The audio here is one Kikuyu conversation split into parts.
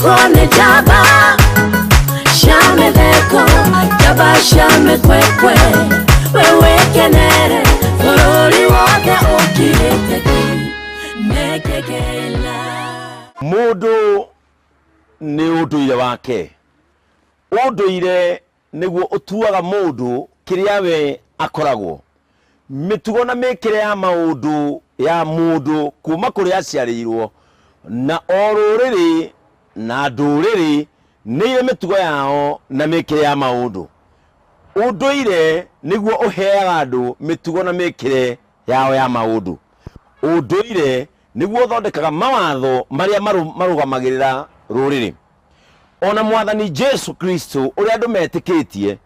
Gwĩkwo nĩ njamba cia mĩtheko, njamba cia mĩkwekwe. We wĩkenere bũrũri wothe ũkirĩte ki nĩkĩkĩla. Mũndũ nĩ ũndũire wake. Ũndũire nĩguo ũtuaga mũndũ kĩrĩa we akoragwo. Mĩtugo na mĩkĩre ya maũndũ ya mũndũ kuma kũrĩa aciarĩirwo, na o rũrĩrĩ na ndũrĩrĩ nĩ irĩ mĩtugo yao na mĩkĩre ya maũndũ. Ũndũire nĩguo ũheaga andũ mĩtugo na mĩkĩre yao ya maũndũ. Ũndũire nĩguo ũthondekaga mawatho marĩa marũgamagĩrĩra rũrĩrĩ. Ona Mwathani Jesu Kristo ũrĩa andũ metĩkĩtie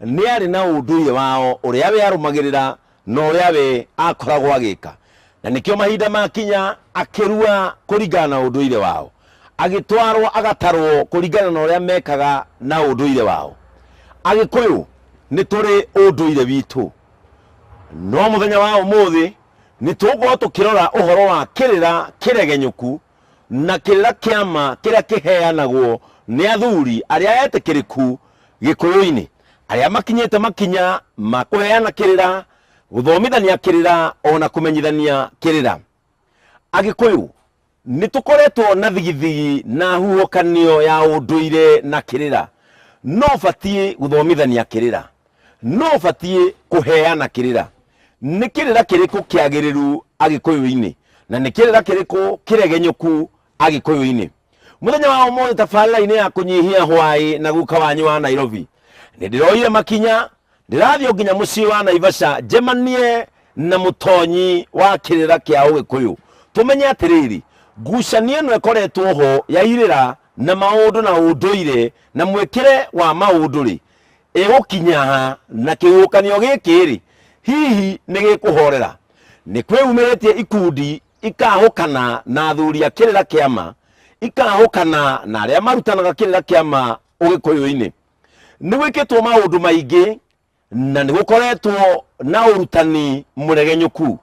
nĩ arĩ na ũndũire wao ũrĩa we arũmagĩrĩra na ũrĩa we akoragwo agĩka. Na nĩkĩo mahinda makinya akĩrua kũringana na ũndũire wao, agĩtwarwo agatarwo kũringana na ũrĩa mekaga na ũndũire wao. Agĩkũyũ nĩ tũrĩ ũndũire witũ, no mũthenya wa ũmũthĩ nĩ tũgũkorwo tũkĩrora ũhoro wa kĩrĩra kĩregenyũku na kĩrĩra kĩa ma kĩrĩa kĩheanagwo nĩ athuri arĩa etĩkĩrĩku Gĩkũyũ-inĩ, arĩa makinyĩte makinya ma kũheana kĩrĩra, gũthomithania kĩrĩra ona kũmenyithania kĩrĩra. Agĩkũyũ nĩ tũkoretwo na thigithigi na huhũkanio ya ũndũire na kĩrĩra. No ũbatiĩ gũthomithania kĩrĩra, no ũbatiĩ kũheana kĩrĩra. Nĩ kĩrĩra kĩrĩkũ kĩagĩrĩru Agĩkũyũ-inĩ na nĩ kĩrĩra kĩrĩkũ kĩregenyũku Agĩkũyũ-inĩ? Mũthenya wa ũmũthĩ tabarĩra-inĩ ya kũnyihia hwaĩ na guka wanyu wa Nairobi, nĩ ndĩroire makinya ndĩrathiĩ nginya mũciĩ wa Naivasha njemanie na mũtonyi wa kĩrĩra kĩa Ũgĩkũyũ, tũmenye atĩrĩrĩ, ngucanio ĩno ĩkoretwo ho ya irĩra na maũndũ na ũndũire na mwĩkĩre wa maũndũ rĩ, ĩgũkinya ha, na kĩhuhũkanio gĩkĩ rĩ, hihi nĩ gĩkũhorera? Nĩ kwĩumĩrĩtie ikundi ikahũkana na athuri a kĩrĩra kĩa ma, ikahũkana na arĩa marutanaga kĩrĩra kĩa ma Ũgĩkũyũ-inĩ. Nĩ gwĩkĩtwo maũndũ maingĩ na nĩ gũkoretwo na ũrutani mũregenyũku.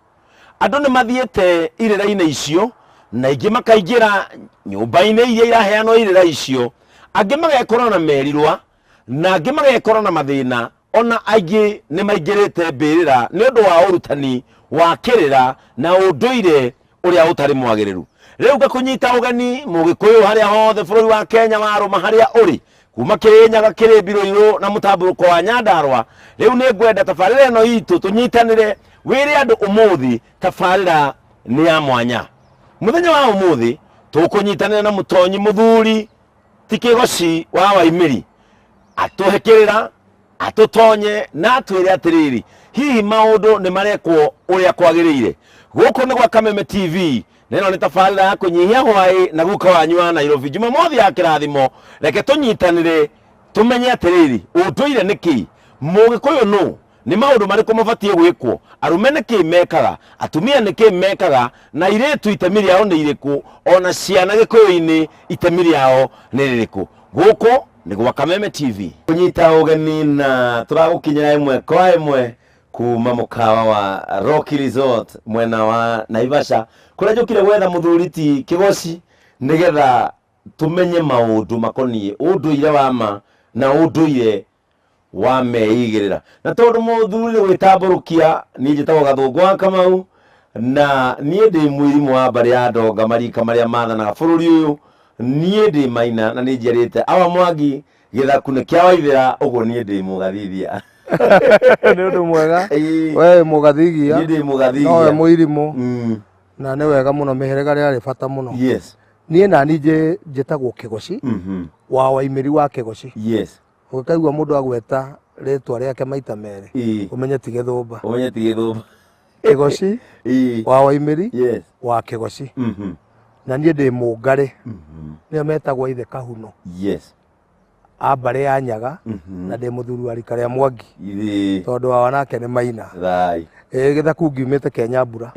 Andũ nĩ mathiĩte irĩra-inĩ icio na ingĩ makaingĩra nyũmba-inĩ iria iraheanwo irĩra icio, angĩ magekora na merirwa na angĩ magekora na mathĩna, ona aingĩ nĩ maingĩrĩte mbĩrĩra nĩ ũndũ wa ũrutani wa kĩrĩra na ũndũire ũrĩa ũtarĩ mwagĩrĩru. Rĩu ngakũnyita ũgeni Mũgĩkũyũ harĩa hothe bũrũri wa Kenya warũma harĩa ũrĩ, kuma Kĩrĩnyaga, Kĩrĩmbi, Rũirũ na mũtambũrũko wa Nyandarũa. Rĩu nĩ ngwenda tabarĩra ĩno itũ tũnyitanĩre, wĩre andũ ũmũthĩ tabarĩra nĩ ya mwanya. Mũthenya wa ũmũthĩ tũkũnyitanĩra na mũtonyi mũthuri ti Kĩgoci wa Waimĩri, atũhe kĩrĩra, atũtonye na atwĩre atĩrĩrĩ, hihi maũndũ nĩ marekwo ũrĩa kwagĩrĩire. Gũkũ nĩ gwa Kameme TV na ĩno nĩ tabarĩra ya kũnyihia hwaĩ na guka wanyu wa Nairobi. Jumamothi ya kĩrathimo, reke tũnyitanĩre tũmenye atĩrĩrĩ, ũndũire nĩ kĩĩ, Mũgĩkũyũ nũ, nĩ maũndũ marĩkũ mabatiĩ gwĩkwo, arũme nĩ kĩĩ mekaga, atumia nĩ kĩĩ mekaga, na airĩtu itemi rĩao nĩ irĩkũ, ona ciana Gĩkũyũ-inĩ itemi rĩao nĩ rĩrĩkũ. Gũkũ nĩ gwa Kameme TV. Kũnyita ũgeni na tũragũkinyĩra ĩmwe kwa ĩmwe kuma mũkawa wa Rocky Resort mwena wa Naivasha, kũrĩa njũkire gwetha mũthuri ti Kĩgoci nĩgetha tũmenye maũndũ makoniĩ ũndũire wa ma na ũndũire wa meigĩrĩra. Na tondũ mũthuri nĩ gwĩtambũrũkia, niĩ njĩtagwo Gathũngũ wa Kamau na niĩ ndĩ mũirimũ wa mbarĩ ya Ndonga marika marĩa mathanaga bũrũri ũyũ. Niĩ ndĩ Maina na nĩ njiarĩte Awa Mwangi gĩthaku nĩ kĩa Waithĩra, ũguo niĩ ndĩ mũgathithia. Nĩ ũndũ mwega. Ĩĩ. We wĩ mũgathigia. Niĩ ndĩ mũgathigia. Nowe mũirimũ. Na nĩ wega mũno, mĩhĩrĩga rĩarĩ bata mũno. Niĩ nani njĩtagwo Kĩgoci, wa Waimĩri wa Kĩgoci. Ũgĩkaigua mũndũ agweta rĩtwa rĩake maita merĩ, ũmenye ti gĩthũmba. Ũmenye ti gĩthũmba. Kĩgoci, wa Waimĩri, wa Kĩgoci. Na niĩ ndĩ Mũngarĩ. Nĩo metagwo ithe Kahuno. A mbarĩ ya Nyaga, na ndĩ mũthuri wa rika rĩa Mwangi. Tondũ wa nake nĩ Maina. Ĩĩ, gĩthaku ngiumĩte Kenya mbura.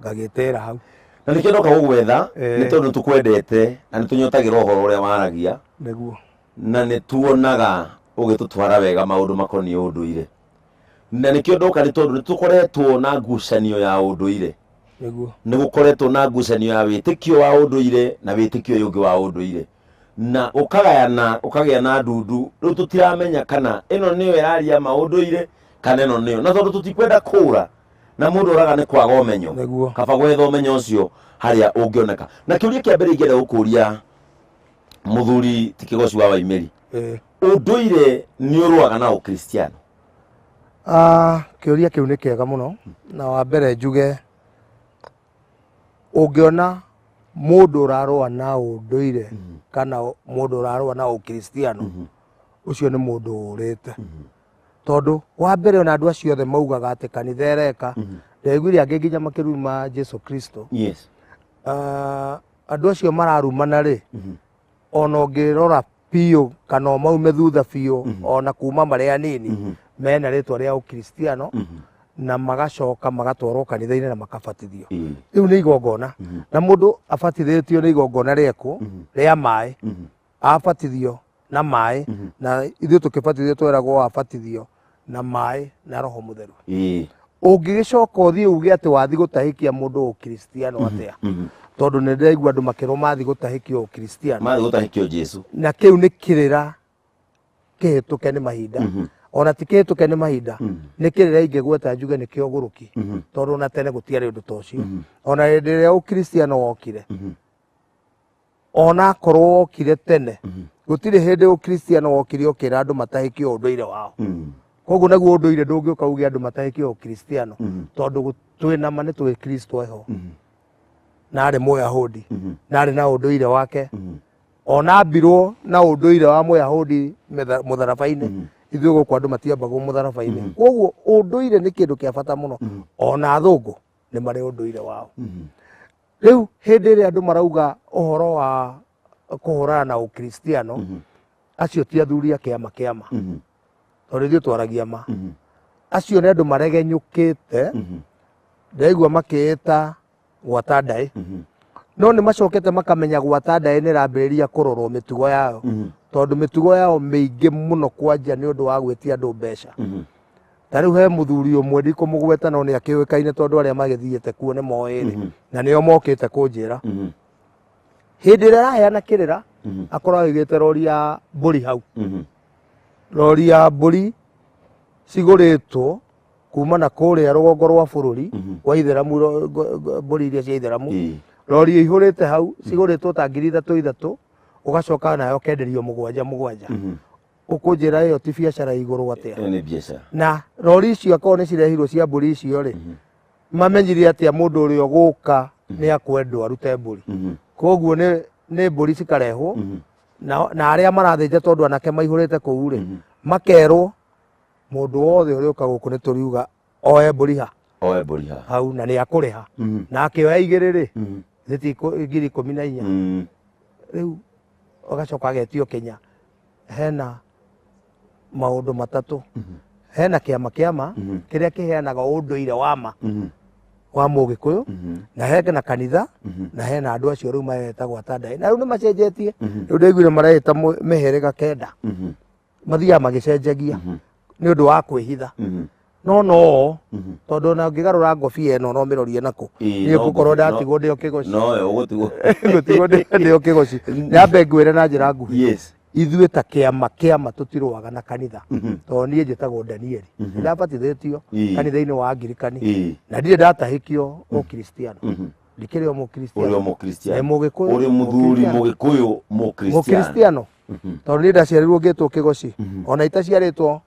Ngagĩtĩra hau. Na nĩkĩo ndoka gũgwetha, nĩ tondũ tũkwendete na nĩ tũnyotagĩra ũhoro ũrĩa waragia. Nĩguo. Na nĩ tuonaga ũgĩtũtwara wega maũndũ makoniĩ ũndũire. Na nĩkĩo ndoka nĩ tondũ nĩ tũkoretwo na ngucanio ya ũndũire. Nĩguo. Nĩ gũkoretwo na ngucanio ya wĩtĩkio wa ũndũire na wĩtĩkio ũyũ ũngĩ wa ũndũire, na ũkagayana, ũkagĩa na ndundu. Rĩu tũtiramenya kana ĩno nĩyo ĩraria ma ũndũire kana ĩno nĩyo, na tondũ tũtikwenda kũra na mũndũ oraga nĩ kwaga ũmenyo. Nĩguo. Kaba gwetha ũmenyo ũcio harĩa ũngĩoneka. Na kĩũria kĩa mbere ingĩenda gũkũria, mũthuri ti Kĩgoci wa Waimĩri, ũndũire nĩ ũrũaga na ũkristiano? Kĩũria kĩu nĩ kĩega mũno, na wa mbere njuge ũngĩona mũndũ ũrarũa na ũndũire kana mũndũ ũrarũa na ũkristiano, ũcio nĩ mũndũ ũrĩte. Tondũ wa mbere, ona andũ acio othe maugaga atĩ kanitha ĩreka, ndaiguire angĩ nginya makĩruma Jesu Kristo. Andũ acio mararumana rĩ, ona ũngĩrora biũ kana maume thutha biũ, ona kuma marĩ anini mena rĩtwa rĩa ũkristiano na magacoka magatwarwo kanitha-inĩ na makabatithio. Rĩu nĩ igongona, na mũndũ abatithĩtio nĩ igongona rĩekwo rĩa maĩ, abatithio na maĩ, na ithuĩ tũkĩbatithio tweragwo wabatithio na maĩ na Roho Mũtheru. Ũngĩgĩcoka ũthiĩ uge atĩ wathi gũtahĩkia mũndũ ũkristiano atĩa? Tondũ nĩ ndĩraigua andũ makĩrwo mathi gũtahĩkio ũkristiano. Mathiĩ gũtahĩkio Jesu. Na kĩu nĩ kĩrĩra kĩhĩtũke nĩ mahinda. Ona ti kĩhĩtũke nĩ mahinda, nĩ kĩrĩra ingĩgweta njuge nĩ kĩa ũgũrũki, tondũ ona tene gũtiarĩ ũndũ ta ũcio. Ona hĩndĩ ĩrĩa ũkristiano wokire, ona akorwo wokire tene, gũtirĩ hĩndĩ ũkristiano wokire ũkĩra andũ matahĩkio ũndũire wao. Koguo naguo ũndũire ndũngĩũka uge andũ matahĩkio ũkristiano, tondũ twĩna ma nĩ twĩ Kristo eho, na arĩ Mũyahudi, na arĩ na ũndũire wake, ona ambirwo na ũndũire wa Mũyahudi mũtharaba-inĩ. Ithuĩ gũkũ andũ matiambagwo mũtharaba-inĩ. Koguo ũndũire nĩ kĩndũ kĩa bata mũno. Ona athũngũ nĩ marĩ ũndũire wao. Rĩu hĩndĩ ĩrĩa andũ marauga ũhoro wa kũhũrana na ũkristiano, acio ti athuri a kĩama kĩama, tondũ ithuĩ twaragia ma. Acio nĩ andũ maregenyũkĩte. Ndaigua makĩĩta gwata ndaĩ, no nĩ macokete makamenya gwata ndaĩ nĩ ĩrambĩrĩria kũrorwo mĩtugo yayo, tondũ mĩtugo yao mĩingĩ mũno kwanja nĩ ũndũ wa gwĩtia andũ mbeca. Ta rĩu he mũthuri ũmwe ndikũmũgweta, no nĩ akĩũĩkaine, tondũ arĩa magĩthiĩte kuo nĩ moĩ rĩ, na nĩo mokĩte kũnjĩra. Hĩndĩ ĩrĩa araheana kĩrĩra, akorwo aigĩte rori ya mbũri hau, rori ya mbũri cigũrĩtwo kuma na kũrĩa rũgongo rwa bũrũri wa itheramu, mbũri iria cia itheramu. Rori ĩihũrĩte hau, cigũrĩtwo ta 3000 ithatũ, ũgacoka nayo ũkenderio mũgwanja mũgwanja. Ũkũnjĩra ĩyo ti biacara igũrũ atĩa? Ĩyo nĩ biacara. Na rori icio akorwo nĩ cirehirwo cia mbũri icio rĩ, mamenyire atĩa mũndũ ũrĩa ũgũka nĩ akwendwo arute mbũri? Koguo nĩ mbũri cikarehwo, na arĩa marathĩnja, tondũ anake maihũrĩte kũu rĩ, makerwo mũndũ wothe ũrĩa ũka gũkũ nĩ tũriuga oe mbũri ha. Oe mbũri ha. Hau, na nĩ akũrĩha. Na akĩoya igĩrĩ rĩ, thiti 14,000. Rĩu ũgacoka agetio Kenya hena maũndũ matatũ. Hena kĩama kĩama kĩrĩa kĩheanaga ũndũire wa ma wa mũgĩkũyũ, na hena kanitha, na hena andũ acio rĩu maretagwo atandai, na rĩu nĩ macenjetie. Rĩu ndaiguire mareta mĩhĩrĩga 9. Mathiaga magĩcenjagia nĩ ũndũ wa kwĩhitha, no no tondũ ona ũngĩgarũra ngobia ĩno no mĩrorie nakũ, niĩ ngũkorwo ndatigwo ndĩ o Kĩgoci. Nowe ũgũtigwo. Ngũtigwo ndĩ o Kĩgoci. Nyambe ngwĩre na njĩra nguhĩ, ithuĩ ta kĩama kĩama tũtirũaga na kanitha, tondũ niĩ njĩtagwo Danieli, nĩndabatithĩtio kanitha-inĩ wa Angirikani, na ndirĩ ndatahĩkio ũkristiano. Ndikĩrĩ o ũrĩ o mũkristiano. Mũkristiano. Nĩ mũgĩkũyũ. Ũrĩ mũthuri. Mũkristiano. Mũgĩkũyũ mũkristiano. Mũkristiano, tondũ niĩ ndaciarirwo ngĩtwo Kĩgoci. Ona itaciarĩtwo,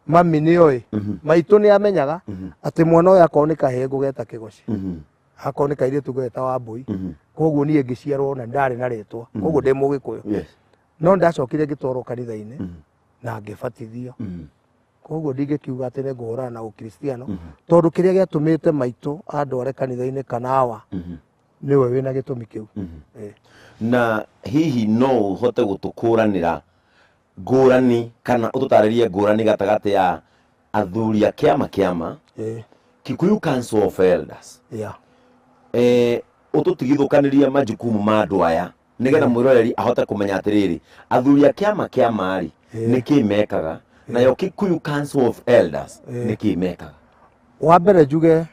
mami nĩoĩ, maitũ nĩ amenyaga atĩ mwana ũyũ akorwo nĩ kahĩĩ ngũgeta Kĩgoci, akorwo nĩ kairĩtu ngũgeta Wambũi. Koguo niĩ ngĩciarwo na ndarĩ na rĩtwa, koguo ndĩ mũgĩkũyũ. No ndacokire ngĩtwarwo kanitha-inĩ na ngĩbatithio. Koguo ndingĩkiuga atĩ nĩ ngũhũrana na ũkristiano, tondũ kĩrĩa gĩatũmĩte maitũ andware kanitha-inĩ kana awa nĩwe wĩna gĩtũmi kĩu. Na hihi no ũhote gũtũkũranĩra ngũrani kana ũtũtarĩrie ngũrani gatagatĩ ya athuri a kĩama kĩama, Kikuyu Council of Elders, ũtũtigithũkanĩrie majukumu ma andũ aya nĩgetha mwĩroreri ahote kũmenya atĩrĩrĩ, athuri a kĩama kĩama rĩ, nĩ kĩ mekaga, nayo Kikuyu Council of Elders nĩ kĩ mekaga? Wa mbere njuge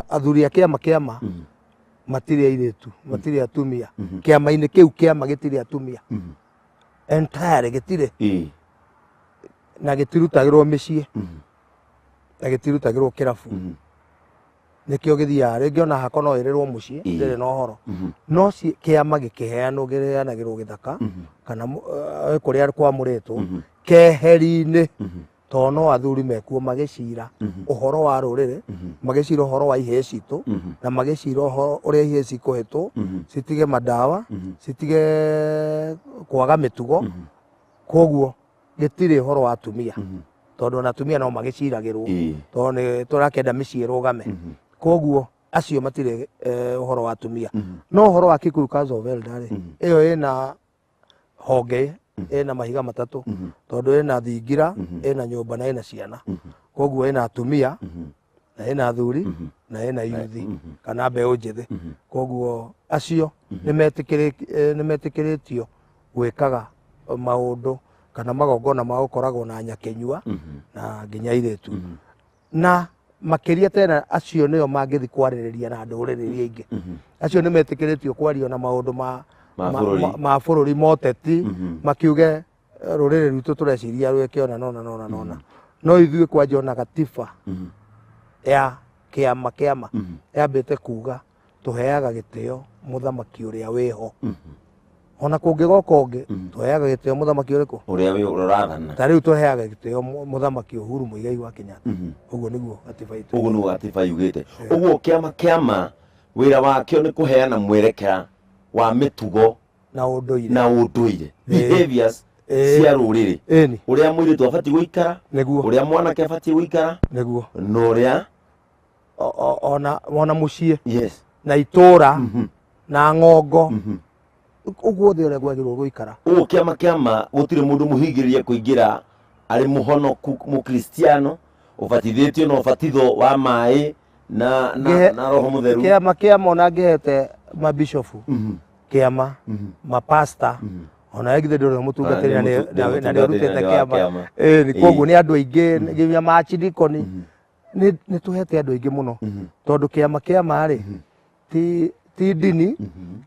Athuri a kĩama kĩama matirĩ airĩtu, matirĩ atumia. Kĩama-inĩ kĩu kĩama gĩtirĩ atumia entirely, gĩtirĩ. Na gĩtirutagĩrwo mĩciĩ na gĩtirutagĩrwo kĩrabu. Nĩkĩo gĩthiaga rĩngĩ ona hako no ĩrĩrwo mũciĩ, ndĩrĩ na ũhoro. No kĩama gĩkĩheanwo, kĩheanagĩrwo gĩthaka kana kũrĩa kwamũrĩtwo keheri-inĩ, tondũ no athuri mekuo magĩcira ũhoro wa rũrĩrĩ, magĩcira ũhoro wa ihĩĩ citũ, na magĩcira ũhoro ũrĩa ihĩĩ cikũhĩtwo citige mandawa, citige kwaga mĩtugo. Koguo gĩtirĩ ũhoro wa atumia, tondũ ona atumia no magĩciragĩrwo, tondũ nĩ tũrakĩenda mĩciĩ ĩrũgame. Koguo acio matirĩ ũhoro wa atumia. No ũhoro wa Kikuyu Council of Elder rĩ, ĩyo ĩna honge, ĩna mahiga matatũ, tondũ ĩna thingira, ĩna nyũmba na ĩna ciana. Koguo ĩna atumia na ĩna athuri na ĩna yuthi kana mbeũ njĩthĩ. Koguo acio nĩmetĩkĩrĩtio gwĩkaga maũndũ kana magongona ma gũkoragwo na nyakĩnyua na nginya airĩtu. Na makĩria tena acio nĩo mangĩthi kwarĩrĩria na ndũrĩrĩ iria ingĩ. Acio nĩmetĩkĩrĩtio kwaria na maũndũ ma Ma bũrũri. Ma bũrũri moteti, makiuge rũrĩrĩ rwitũ tũreciria rwĩke ona nona nona nona. No ithuĩ kwanja ona gatiba ya kĩama kĩama yambĩte kuga tũheaga gĩtĩo mũthamaki ũrĩa wĩho. Ona kũngĩgoka ũngĩ, tũheaga gĩtĩo mũthamaki ũrĩkũ? Ũrĩa wĩ ũrathana. Ta rĩu tũheaga gĩtĩo mũthamaki Uhuru Muigai wa Kenyatta. Ũguo nĩguo gatiba itũ. Ũguo nĩguo gatiba yugĩte. Ũguo kĩama kĩama wĩra wakĩo nĩ kũheana mwerekera wa mĩtugo na ũndũire na ũndũire, behaviors cia rũrĩrĩ, ũrĩa mũirĩtu abatiĩ gũikara, ũrĩa mwanake abatiĩ gũikara, na ũrĩa Ona mũciĩ na itũra na ng'ongo, ũguo othe ũrĩa kwagĩrĩirwo gũikara. Ũguo kĩama kĩama gũtirĩ mũndũ mũhingĩrĩrie kũingĩra arĩ mũhonoku, mũkristiano ũbatithĩtio na ũbatitho wa maĩ na na Roho Mũtheru. Kĩama kĩama ona ngĩhete mabishofu, kĩama mapasta, ona githĩ ndũrĩ mũtungatĩri na na nĩ ũrutĩte kĩama. Ĩni, koguo nĩ andũ aingĩ nginya machidikoni nĩ tũhete andũ aingĩ mũno, tondũ kĩama kĩama rĩ ti ndini,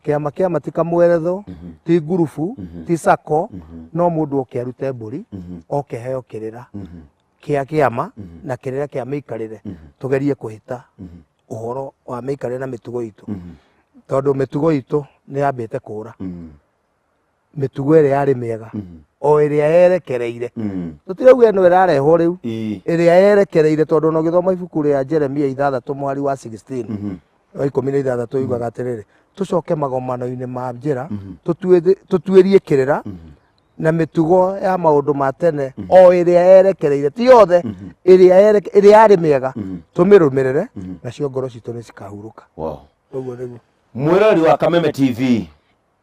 kĩama kĩama ti kamweretho, ti ngurubu, ti sako. No mũndũ oke arute mbũri, oke heo kĩrĩra kĩa kĩama na kĩrĩra kĩa mĩikarĩre, tũgerie kũhĩta ũhoro wa mĩikarĩre na mĩtugo itũ, tondũ mĩtugo itũ nĩ yambĩte kũra. Mĩtugo ĩrĩa yarĩ mĩega, o ĩrĩa yerekereire, tũtirauga ĩno ĩrarehwo rĩu, ĩrĩa yerekereire, tondũ ona ũgĩthoma ibuku rĩa Jeremia 6 mũhari wa 16 wa 16 yugaga atĩrĩrĩ, tũcoke magomano-inĩ ma njĩra, tũtuĩrie kĩrĩra na mĩtugo ya maũndũ ma tene, o ĩrĩa yerekereire, ti yothe, ĩrĩa yarĩ mĩega, tũmĩrũmĩrĩre, nacio ngoro citũ nĩ cikahurũka. Ũguo nĩguo. Mwĩrori wa Kameme TV,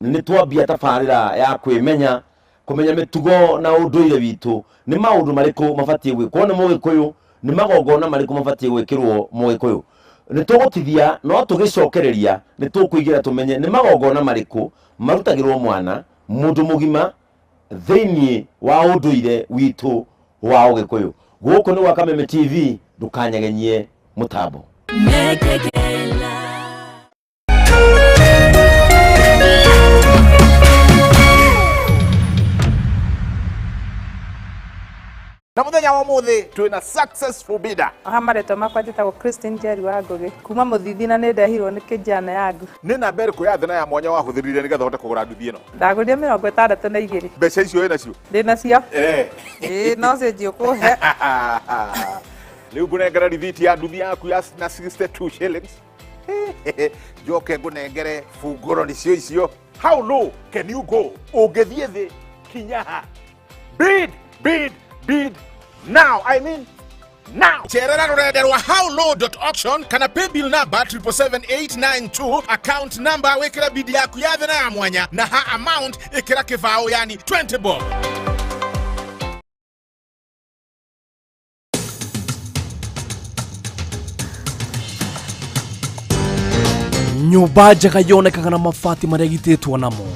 nĩ twambia tabarĩra ya kwĩmenya, kũmenya mĩtugo na ũndũire witũ, nĩ maũndũ marĩkũ mabatiĩ gwĩkwo nĩ mũgĩkũyũ, nĩ magongona marĩkũ mabatiĩ gwĩkĩrwo mũgĩkũyũ. Nĩ tũgũtithia, no tũgĩcokereria nĩ tũkũingĩra tũmenye nĩ magongona marĩkũ marutagĩrwo mwana mũndũ mũgima thĩinĩ wa ũndũire witũ wa ũgĩkũyũ. Gũkũ nĩ gwa Kameme TV, ndũkanyegenyie mũtambo. Mekekela. Na muthenya wa umuthi twina successful bidder. Aha, marĩtwa makwa njĩtagwo Christine Njeri wa Ngũgĩ kuma Mũthithi, na nĩ ndehirwo nĩ kĩnjana yangu. Nĩ namba ĩrĩkũ ya thĩ na ya mwanya wahũthĩrire nĩgetha ũhote kũgũra nduthi ĩno? Ndagũrire 62. Mbeca icio wĩ nacio? Ndĩ nacio. Eh. Ĩĩ, no cenji ũkũhe. Rĩu ngũnengere rithiti ya nduthi yaku ya na 62 shillings, njoke ngũnengere bungũro nicio icio. How low can you go? Ũngĩthiĩ thĩ kinya ha? Bid, bid, bid now, I mean now. Cerera rũrenda rwa howlow.auction kana paybill number 777892, account number wĩkĩre bidi yaku ya thĩ na ya mwanya, na ha amount ĩkĩra kĩbaũ, yani 20 bob. Nyũmba njega yonekaga na mabati marĩa ĩgitĩtwo namo.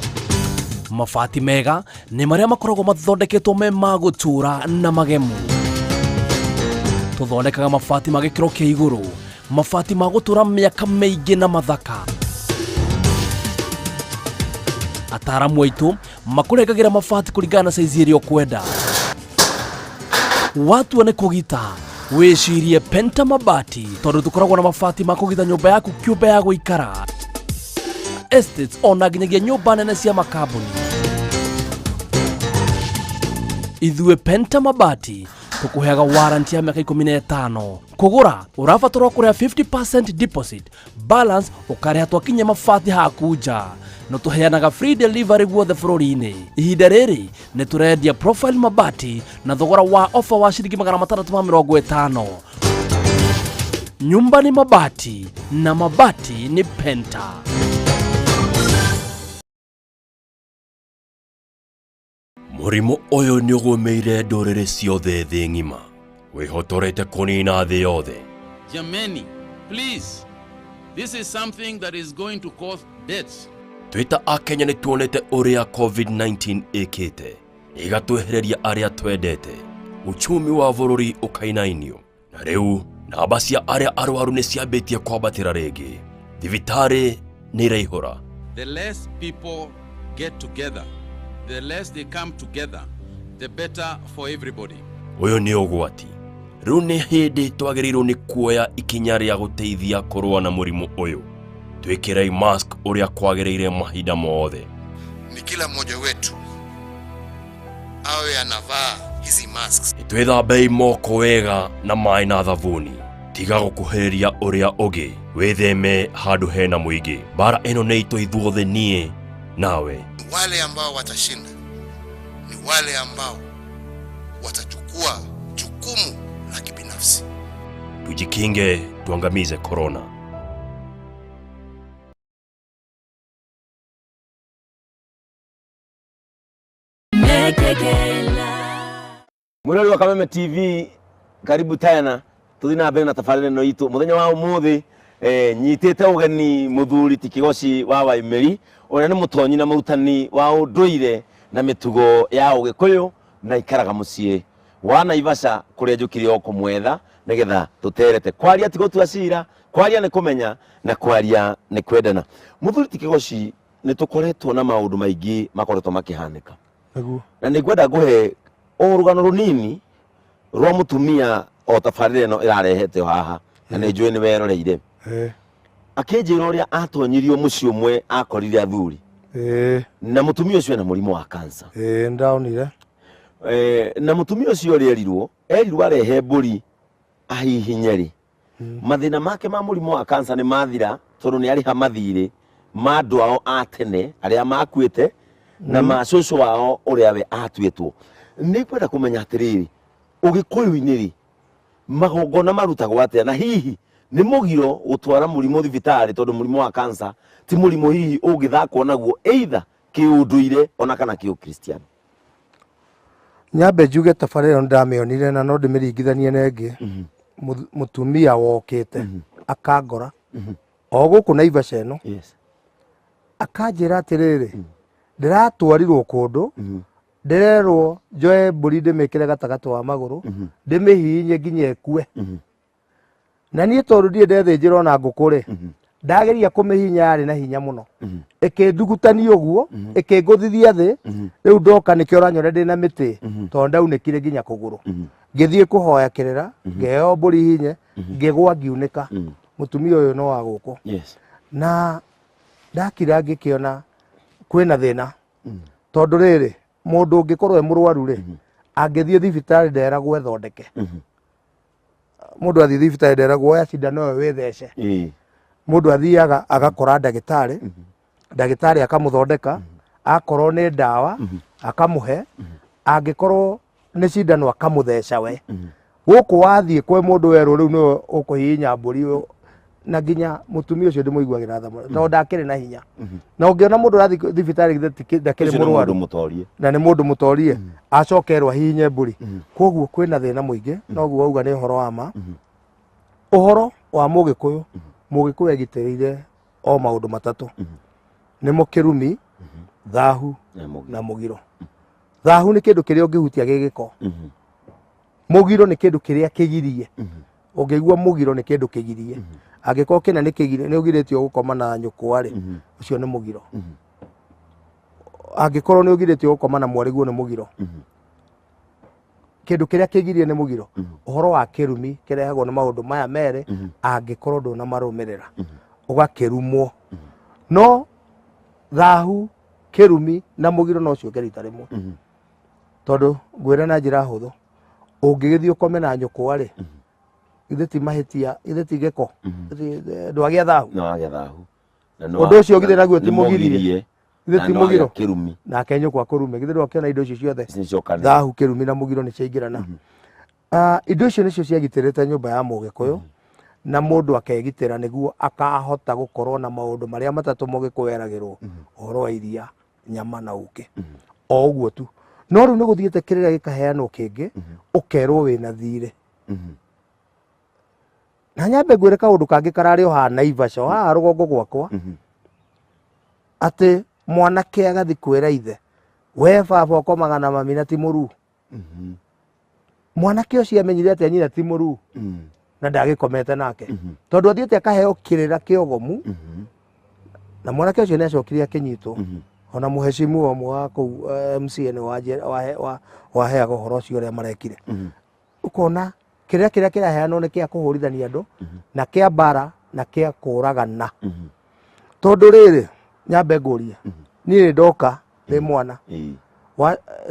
Mabati mega nĩ marĩa makoragwo mathondeketwo me ma gũtũũra na magemu. Tũthondekaga mabati ma gĩkĩro kĩa igũrũ. Mabati ma gũtũra mĩaka mĩingĩ na mathaka. Ataaramu aitũ makũrengagĩra mabati kũringana na saizi ĩrĩa ũkwenda. Watua nĩ kũgita, wĩcirie Penta Mabati, tondũ tũkoragwo na mabati ma kũgita nyũmba yaku kĩũmbe ya gũikara, estates ona nginyagia nyũmba nene cia makambuni. Ithuĩ Penta Mabati tũkũheaga warranty ya mĩaka 15. Kũgũra ũrabatarwo kũrĩha 50% deposit, balance ũkarĩha twakinyia mabati haku nja. No tũheanaga free delivery guothe bũrũri-inĩ. Ihinda rĩrĩ nĩ tũrendia profile mabati na thogora wa ofa wa ciringi 650. Nyumba ni mabati na mabati ni Penta. Mũrimũ ũyũ nĩ ũgũmĩire ndũrĩrĩ ciothe thĩ ng'ima, wĩhotorete kũnina thĩ yothe. Jameni, please, this is something that is going to cause deaths. Twĩ ta Akenya nĩ tuonete ũrĩa COVID-19 ĩkĩte, ĩgatwehereria arĩa twendete, uchumi wa bũrũri ũkainainio, na rĩu namba cia arĩa arwaru nĩ ciambĩtie kwambatĩra rĩngĩ. Thibitarĩ nĩ iraihũra. The less people get together, the less they come together, the better for everybody. Ũyũ nĩ ũgwati. Rĩu nĩ hĩndĩ twagĩrĩirwo nĩ kuoya ikinya rĩa gũteithia kũrũa na mũrimũ ũyũ. Twĩkĩrei mask ũrĩa kwagĩrĩire mahinda mothe. Ni kila mmoja wetu awe anavaa hizi masks. Twĩthambei moko wega na maĩ na thabuni. Tiga gũkuhĩrĩria ũrĩa ũngĩ, wĩtheme handũ hena mũingĩ. Mbara ĩno nĩ itũ ithuothe, niĩ nawe. Wale ambao watashinda ni wale ambao watachukua jukumu la kibinafsi. Tujikinge, tuangamize corona. Mwirori wa Kameme TV, karibu tena tuthi na mbere na tabarĩra ĩno itũ mũthenya wa ũmũthĩ. Nyitĩte ũgeni mũthuri ti Kĩgoci wa Waimĩri, ũrĩa nĩ mũtonyi na mũrutani wa ũndũire na mĩtugo ya Ũgĩkũyũ, na ikaraga mũciĩ wa Naivasha kũrĩa njũkire o kũmwetha nĩgetha tũterete. Kwaria ti gũtua cira, kwaria nĩ kũmenya na kwaria nĩ kwendana. Mũthuri ti Kĩgoci, nĩ tũkoretwo na maũndũ maingĩ makoretwo makĩhanĩka. Nĩguo. Na nĩ ngwenda ngũhe o rũgano rũnini rwa mũtumia o tabarĩra ĩno ĩrarehete haha, na nĩ njũĩ nĩ weroreire. Akĩnjĩra ũrĩa atonyirio mũciĩ ũmwe akorire athuri. Na mũtumia ũcio ena mũrimũ wa cancer. Ndaonire. Na mũtumia ũcio ũrĩa erirwo arehe mbũri ahihinye rĩ, mathĩna make ma mũrimũ wa cancer nĩ mathira, tondũ nĩ arĩha mathirĩ ma andũ ao a tene arĩa makuĩte na ma cũcũ wao ũrĩa we atuĩtwo. Nĩ ngwenda kũmenya atĩrĩrĩ, Ũgĩkũyũ-inĩ rĩ, magongona marutagwo atĩa, na hihi nĩ mũgiro gũtwara mũrimũ thibitarĩ, tondũ mũrimũ wa cancer ti mũrimũ hihi ũngĩthakwo naguo either kĩũndũire ona kana kĩũkristiano? Nyambe njuge tabarĩra ĩno ndamĩonire na no ndĩmĩringithanie na ĩngĩ. Mũtumia wokĩte akangora o gũkũ Naivasha ĩno. Akanjĩra atĩrĩrĩ, ndĩratwarirwo kũndũ, ndĩrerwo njoe mbũri ndĩmĩkĩre gatagatĩ wa magũrũ, ndĩmĩhihinye nginya ĩkue. Na niĩ tondũ ndirĩ ndethĩnjĩra ona ngũkũ rĩ, ndageria kũmĩhihinya yarĩ na hinya mũno, ĩkĩndugutania ũguo, ĩkĩngũthithia thĩ. Rĩu ndoka nĩkĩo ũranyona ndĩna mĩtĩ, tondũ ndaunĩkire nginya kũgũrũ. Ngĩthiĩ kũhoya kĩrĩra, ngĩheo mbũri hinye, ngĩgwa ngiunĩka. Mũtumia ũyũ no wa gũkũ. Na ndakira ngĩkĩona kwĩna thĩna, tondũ rĩrĩ, mũndũ ũngĩkorwo e mũrwaru rĩ, angĩthiĩ thibitarĩ nderagwo ethondeke. Mũndũ athiĩ thibitarĩ nderagwo oya cindano ĩyo wĩthece. Mũndũ athiaga agakora ndagĩtarĩ, ndagĩtarĩ akamũthondeka, akorwo nĩ ndawa akamũhe, angĩkorwo nĩ cindano akamũtheca we. Gũkũ wathiĩ kwĩ mũndũ werwo rĩu nĩwe ũkũhihinya mbũri ũyũ, na nginya mũtumia ũcio ndĩmũiguagĩra tha mũno, tondũ ndakĩrĩ na hinya. Na ũngĩona mũndũ ũrathiĩ thibitarĩ githĩ ndakĩrĩ Ũcio nĩ mũrwaru. mũndũ mũtorie. Na nĩ mũndũ mũtorie, acokerwo ahihinye mbũri. Koguo kwĩna thĩna mũingĩ, noguo wauga nĩ ũhoro wa ma. Ũhoro wa Mũgĩkũyũ, Mũgĩkũyũ egitĩrĩire o maũndũ matatũ. Nĩmo kĩrumi, thahu na mũgiro. Thahu nĩ kĩndũ kĩrĩa ũngĩhutia gĩ gĩko. Mũgiro nĩ kĩndũ kĩrĩa kĩgirie. Ũngĩigua mũgiro nĩ kĩndũ kĩgirie. Angĩkorwo kĩna nĩ kĩgirie, nĩ ũgirĩtio gũkoma na nyũkwa rĩ, ũcio nĩ mũgiro. Angĩkorwo nĩ ũgirĩtio gũkoma na mwarĩguo nĩ mũgiro. Kĩndũ kĩrĩa kĩgirie nĩ mũgiro. Ũhoro wa kĩrumi kĩrehagwo nĩ maũndũ maya merĩ, angĩkorwo ndũnamarũmĩrĩra ũgakĩrumwo. No thahu, kĩrumi na mũgiro no ciũke rita rĩmwe. Tondũ ngwĩre na njĩra hũthũ, ũngĩgĩthiĩ ũkome na nyũkwa rĩ, githĩ ti mahĩtia, githĩ ti gĩko, ndwagĩa thahu. Nĩ wagĩa thahu. Na nĩ Ũndũ ũcio githĩ naguo ti nĩ mũgirie? mũgirie. Githĩ Na ti nĩ mũgiro? wagĩa kĩrumi. Nake nyũkwa kũrume, githĩ ndwakĩona indo icio ciothe? Nĩcicokanĩrĩire. Thahu, kĩrumi na mũgiro nĩ ciaingĩrana. Indo icio nĩcio ciagitĩrĩte nyũmba ya Mũgĩkũyũ, na mũndũ akegitĩra nĩguo akahota gũkorwo na maũndũ marĩa matatũ Mũgĩkũyũ eragĩrwo, ũhoro wa iria, nyama na ũkĩ. O ũguo tu. No rĩu nĩ gũthiĩte kĩrĩra gĩkaheanwo kĩngĩ, ũkerwo wĩna thirĩ. Na nyambe ngwĩre kaũndũ kangĩ kararĩ o haha Naivasha, o haha rũgongo gwakwa, atĩ mwanake agathiĩ kwĩra ithe, we baba ũkomaga na mami na ti mũruu. Mwanake ũcio amenyire atĩa nyina ti mũruu na ndagĩkomete nake, tondũ athiĩte akaheo kĩrĩra kĩogomu, na mwanake ũcio nĩ acokire akĩnyitwo. Ona mũhecimu ũmwe wa kũu MCA nĩ waheaga ũhoro ũcio ũrĩa marekire. Ũkona kĩrĩra kĩrĩa kĩraheanwo nĩ kĩa kũhũrithania andũ, na kĩa mbara, na kĩa kũragana. Tondũ rĩrĩ, nyambe ngũrie, niĩ nĩ ndoka ndĩ mwana,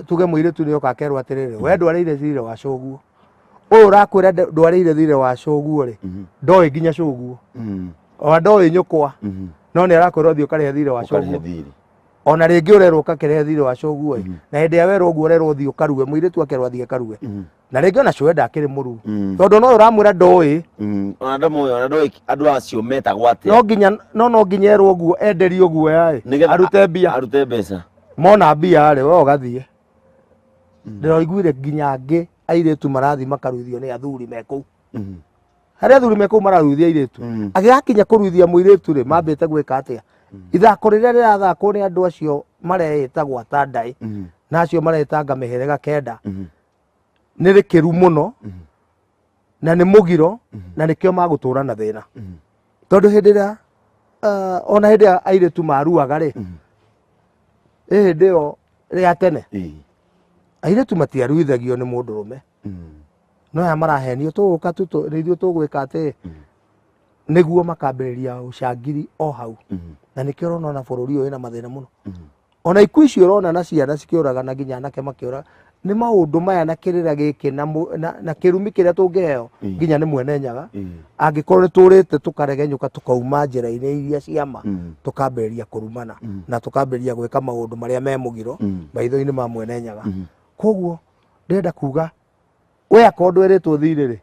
tuge mũirĩtu nĩ oka akerwo atĩrĩrĩ, we ndwarĩire thirĩ wa cũguo. Ũyũ ũrakwĩra ndwarĩire thirĩ wa cũguo rĩ, ndoĩ nginya cũguo. Ona ndoĩ nyũkwa. No nĩ arakwĩra ũthiĩ ũkarĩhe thirĩ wa Ũkarĩhe cũguo. thirĩ. Ona rĩngĩ ũrerwo ũgakĩrehe thirĩ wa cũguo ĩ. Na hĩndĩ ĩrĩa werwo ũguo ũrerwo ũthiĩ ũkarue, mũirĩtu akerwo athiĩ akarue. Na rĩngĩ ona cũwe ndakĩrĩ mũruu. Tondũ no ũramwĩra ndoĩ. Ona ndamũĩ, ona ndoĩ andũ acio metagwo atĩa. No nginya, no no nginya erwo ũguo, enderio ũguo yaĩ. Nĩgetha Arute mbia. Arute mbeca. Mona mbia rĩ, we ũgathiĩ. Ndĩraiguire nginya angĩ airĩtu marathiĩ makaruithio nĩ athuri me kũu. Harĩa athuri me kũu mararuithia airĩtu. Agĩgakinya kũruithia mũirĩtu rĩ, mambĩte gwĩka atĩa? Ithako rĩrĩa rĩrathakwo nĩ andũ acio mareĩta gwata ndaĩ, na acio maretanga mĩhĩrĩga kenda, nĩ rĩkĩru mũno, na nĩ mũgiro, na nĩkĩo magũtũra na thĩna. Tondũ hĩndĩ ĩrĩa, ona hĩndĩ ĩrĩa airĩtu maruaga rĩ, ĩ hĩndĩ ĩyo ya tene, airĩtu matiaruithagio nĩ mũndũrũme. No aya marahenio tũgũka tu, nĩ ithuĩ tũgwĩka atĩ, nĩguo makambĩrĩria ũcangiri o hau. Na nĩkĩo ũrona ona bũrũri ũyũ wĩna mathĩna mũno. Ona ikuũ icio ũrona na ciana cikĩũragana nginya anake makĩũraga, nĩ maũndũ maya na kĩrĩra gĩkĩ na kĩrumi kĩrĩa tũngĩheo nginya nĩ mwene Nyaga. Angĩkorwo nĩ tũrĩte tũkaregenyũka tũkauma njĩra-inĩ iria cia ma, tũkambĩrĩria kũrumana na tũkambĩrĩria gwĩka maũndũ marĩa me mũgiro maitho-inĩ ma mwene Nyaga. Koguo ndĩrenda kuga we akorwo ndwerĩtwo thirĩ rĩ,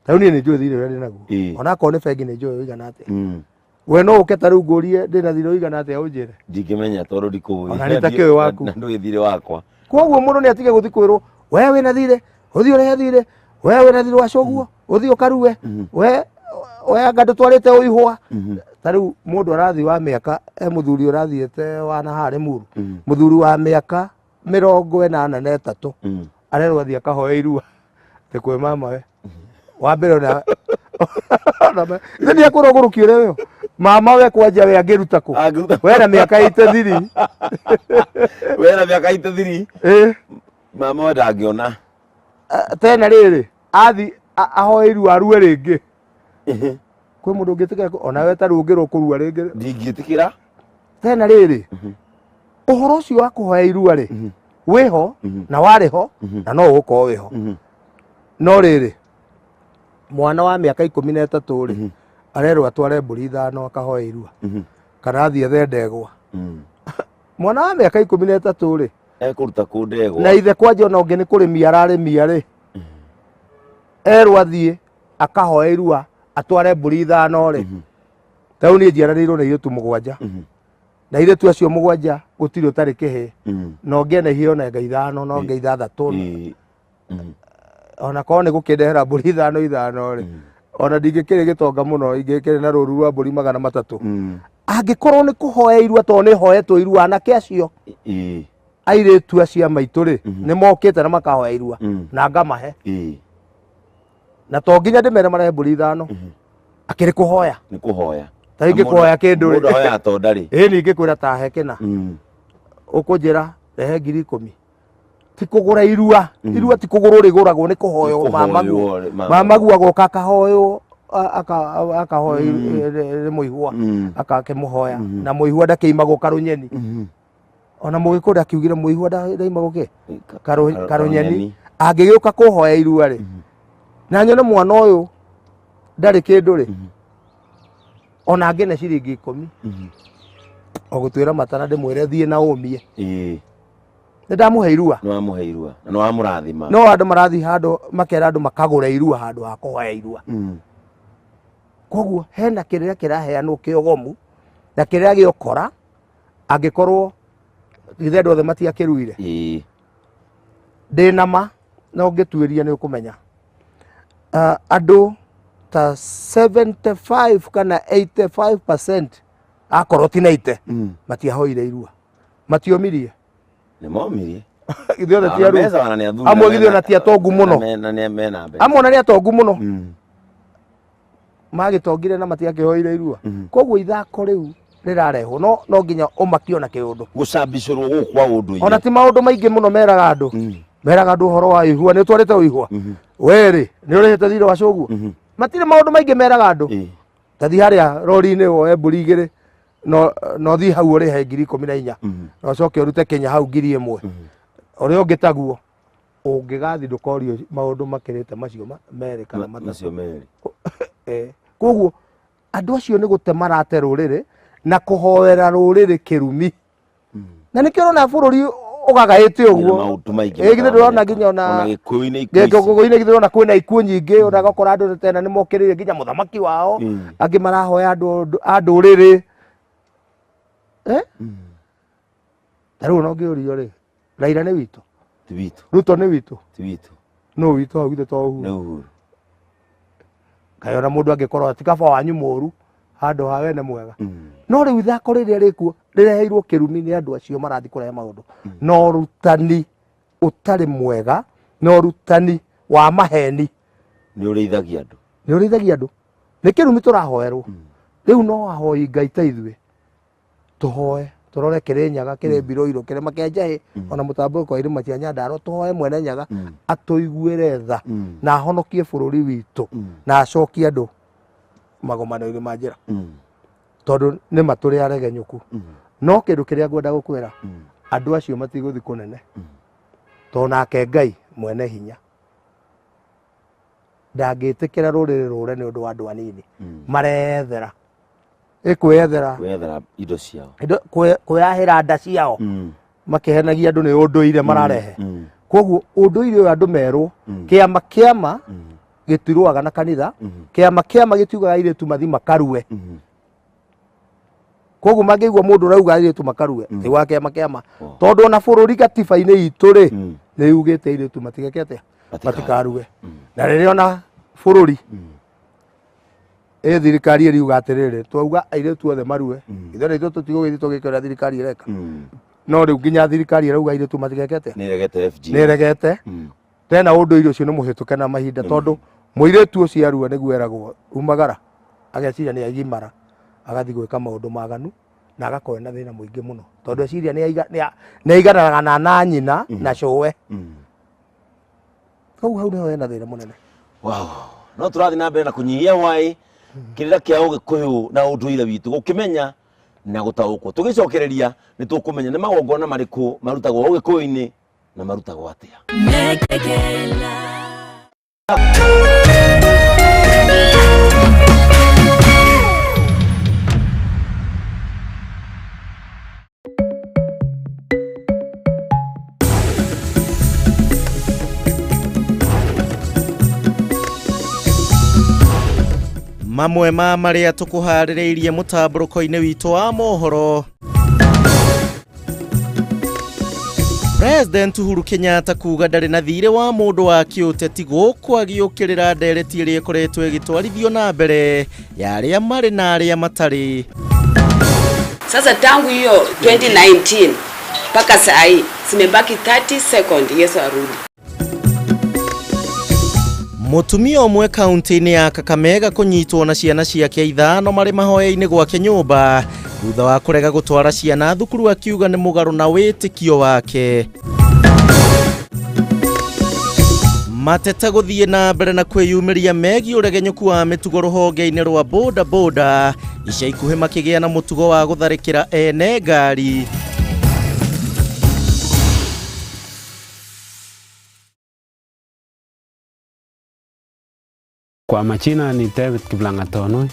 ta rĩu niĩ nĩ njũĩ thirĩ ũrĩa ndĩ naguo. Ona akorwo nĩ bengi nĩ njũĩ ũigana atĩa. We no ũke ta rĩu ngũrie ndĩ na thirĩ ũigana atĩa ũnjĩre? Ndingĩmenya tondũ ndikũĩ. Ona nĩ ta kĩũĩ waku. Na ndũĩ thirĩ wakwa. Koguo mũndũ nĩ atige gũthiĩ kwĩrwo we wĩna thirĩ, ũthiĩ ũrĩhe thirĩ, we wĩna thirĩ wa cũguo, ũthiĩ ũkarue, we anga ndũtwarĩte ũihũa. Ta rĩu mũndũ arathiĩ wa mĩaka, he mũthuri ũrathiĩte wa na haha Rĩmuru, mũthuri wa mĩaka 83, arerwo athiĩ akahoe irua atĩ kwĩ mama we. Wa mbere ona ithe nĩ akwĩrwo ũgũrũki ũrĩa ũyũ. Mama we kwanja we angĩruta kũ? Angĩruta We na mĩaka 83. We na mĩaka 83. Mama we ndangĩona. Tena rĩrĩ, athi ahoe irua arue rĩngĩ. Kwĩ mũndũ ũngĩtĩkĩra ona we ta rĩu ũngĩrwo kũrua rĩngĩ. Ndingĩtĩkĩra. Tena rĩrĩ, ũhoro ũcio wa kũhoya irua rĩ, wĩho na warĩ ho na no ũgũkorwo wĩho. No rĩrĩ, mwana wa mĩaka 13 rĩ, arerwo atware mbũri 5 akahoe irua. Kana athiĩ ethe ndegwa. Mwana wa mĩaka 13 rĩ, Ekũruta kũ ndegwa? Na ithe kwanja ona ũngĩ nĩ kũrĩmia ararĩmia rĩ, erwo athiĩ akahoe irua atware mbũri 5 rĩ. Ta rĩu niĩ njiaranĩirwo na airĩtu 7. Na airĩtu acio 7 gũtirĩ ũtarĩ kĩhĩĩ. Na ũngĩ ena ihĩĩ ona anga 5, na ũngĩ 6. Ona korwo nĩ gũkĩndehera mbũri 5 5 rĩ, ona ndingĩkĩrĩ gĩtonga mũno, ingĩkĩrĩ na rũru rwa mbũri 300. Angĩkorwo nĩ kũhoya irua, tondũ nĩ hoetwo irua, anake acio airĩtu acio a maitũ rĩ, nĩ mokĩte na makahoya irua, na ngamahe. Na to nginya ndĩmere marehe mbũri ithano, akĩrĩ kũhoya. Nĩ kũhoya. Ta ingĩ kũhoya kĩndũ rĩ. Mũndũ ahoyaga to ndarĩ. Ĩĩ, ningĩ kwĩra ta he kĩna, ũkũnjĩra rehe 10,000, ti kũgũra irua. Irua ti kũgũrwo rĩgũragwo, nĩ kũhoywo. Nĩ mamagu kũhoywo, mamagu agoka akahoywo, akahoywo nĩ mũihwa, akakĩmũhoya, na mũihwa ndakĩimagwo karũnyeni. Ona mũgĩkũyũ ndakiugire mũihwa ndaimagwo kĩ karũnyeni. Angĩgĩũka kũhoya irua rĩ, na nyone mwana ũyũ ndarĩ kĩndũ rĩ, ona angĩne ciringi 10, o gũtuĩra matana ndĩmwĩre thiĩ na ũmie. Nĩ ndamũhe irua. Nĩ wamũhe irua na nĩ wamũrathima. No andũ marathiĩ handũ makera andũ makagũra irua handũ ha kũhoya irua. Koguo hena kĩrĩra kĩraheanwo kĩogomu na kĩrĩra gĩokora, angĩkorwo githĩ andũ othe matiakĩruire. Ndĩ na ma na ũngĩtuĩria nĩ ũkũmenya. Andũ ta 75 kana 85%, akorwo ti 90, matiahoire irua, matiomirie. Nĩ momirie. Ithuĩ othe ti Na aruu. mbeca ona nĩ athuri. Amwe na githĩ ona ti atongu mũno. Na nĩ mena mbeca. Amwe ona nĩ atongu mũno, magĩtongire na matiakĩhoire irua. Koguo ithako rĩu rĩrarehwo no nginya ũmakio na kĩũndũ. Gũcambicũrwo gũkũ kwa ũndũire. Ona ti maũndũ maingĩ mũno meraga andũ. Meraga andũ ũhoro wa ihua, nĩ ũtwarĩte ũihua, werĩ nĩ ũrĩhĩte thirĩ wa cũguo. Matirĩ maũndũ maingĩ meraga andũ. Tathiĩ harĩa rori-inĩ woe mbũri igĩrĩ, no thiĩ hau ũrĩhe 14,000, na ũcoke ũrute Kenya hau 1,000, ũrĩa ũngĩ taguo. Ũngĩgathiĩ ndũkorio maũndũ makĩrĩte macio merĩ kana matatũ. Macio merĩ. Koguo andũ acio nĩ gũte marate rũrĩrĩ na kũhoera rũrĩrĩ kĩrumi, na nĩkĩo ũrona bũrũri ũgagaĩte ũguo. Maũndũ maingĩ. Githĩ ndũrona nginya ona ona gĩkũyũ-inĩ ikuũ ici. Gĩkũyũ-inĩ, githĩ ndũrona kwĩna ikuũ nyingĩ? Ona gakora andũ tena nĩ mokĩrĩire nginya mũthamaki wao, angĩ marahoya andũ a ndũrĩrĩ. Ta rĩu ona ũngĩũrio rĩ, Raila nĩ witũ? Ti witũ. Ruto nĩ witũ? Ti witũ. Nũ witũ hau githĩ to Uhuru? Nĩ Uhuru. Kaĩ ona mũndũ angĩkorwo ti kaba wanyu mũru handũ ha wene mwega. No rĩu ithako rĩrĩa rĩkuo rĩreheirwo kĩrumi nĩ andũ acio marathiĩ kũrehe maũndũ na ũrutani ũtarĩ mwega na ũrutani wa maheni. Nĩ ũrĩithagia andũ. Nĩ ũrĩithagia andũ, nĩ kĩrumi tũrahoerwo rĩu. No ahoi Ngai ta ithuĩ tũhoe, tũrore kĩrĩ Nyaga, kĩrĩ Mbirũirũ, kĩrĩma kĩa Njahĩ, ona mũtambũrũko wa irĩma cia Nyandarua, tũhoe Mwene Nyaga atũiguĩre tha na ahonokie bũrũri witũ na acokie andũ magomano-inĩ ma njĩra, tondũ nĩ ma tũrĩ aregenyũku. No kĩndũ kĩrĩa ngwenda gũkwĩra, andũ acio matigũthiĩ kũnene, tondũ nake Ngai mwene hinya ndangĩtĩkĩra rũrĩrĩ rũre nĩ ũndũ wa andũ anini marethera ĩkwĩyethera Kwĩyethera indo ciao. Indo kwĩyahĩra nda ciao, makĩhenagia andũ nĩ ũndũire mararehe. Koguo ũndũire ũyũ andũ merwo kĩama kĩama gĩtirũaga na kanitha, kĩama kĩama gĩtiugaga airĩtu mathi makarue. Koguo mangĩigua mũndũ ũrauga airĩtu makarue, ti wa kĩama kĩama, tondũ ona bũrũri gatiba-inĩ itũ rĩ, nĩ yugĩte airĩtu matigeke atĩa? Matikarue. Na rĩrĩa ona bũrũri ĩ thirikari ĩriuga atĩrĩrĩ, twauga airĩtu othe marue, ithuĩ ithuĩ tũtigũgĩthiĩ tũgĩke ũrĩa thirikari ĩreka. No rĩu nginya thirikari ĩrauga airĩtu matigeke atĩa? Nĩ ĩregete FGM. Nĩ ĩregete. Tena ũndũire ũcio nĩ mũhĩtũke na mahinda, tondũ mũirĩtu ũcio arua nĩguo eragwo umagara, ageciria nĩ agimara, agathiĩ gwĩka maũndũ maganu na agakorwo na thĩna mũingĩ mũno, tondũ eciria nĩ aigananaga na nyina na cũwe. Koguo hau nĩho hena thĩna mũnene. Wow. No tũrathiĩ na mbere na kũnyihia hwaĩ kĩrĩra kĩa ũgĩkũyũ na ũndũire witũ, gũkĩmenya na gũtaũkwo. Tũgĩcokereria nĩ tũkũmenya nĩ magongona marĩkũ marutagwo ũgĩkũyũ-inĩ na marutagwo atĩa. Mekekela. Mamwe ma marĩa tũkũharĩrĩirie mũtambũrũko-inĩ witũ wa mohoro: President Uhuru Kenyatta kuga ndarĩ na thirĩ wa mũndũ wa kĩũteti gũkũ agĩũkĩrĩra ndereti ĩrĩa ĩkoretwo ĩgĩtwarithio na mbere ya arĩa marĩ na arĩa matarĩ. Sasa tangu hiyo 2019 mpaka saa hii zimebaki 30 second Yesu arudi. Mũtumia ũmwe kaunti-inĩ ya Kakamega kũnyitwo na ciana ciake 5 marĩ mahoya-inĩ gwake nyũmba thutha wa kũrega gũtwara ciana thukuru akiuga nĩ mũgarũ na wĩtĩkio wake. Mateta gũthiĩ na mbere na kwĩyumĩria megiĩ ũregenyũku wa mĩtugo rũhonge-inĩ rwa boda boda ica ikuhĩ makĩgĩa na mũtugo wa gũtharĩkĩra ene ngari. Kwa majina ni David Kiplangatonoi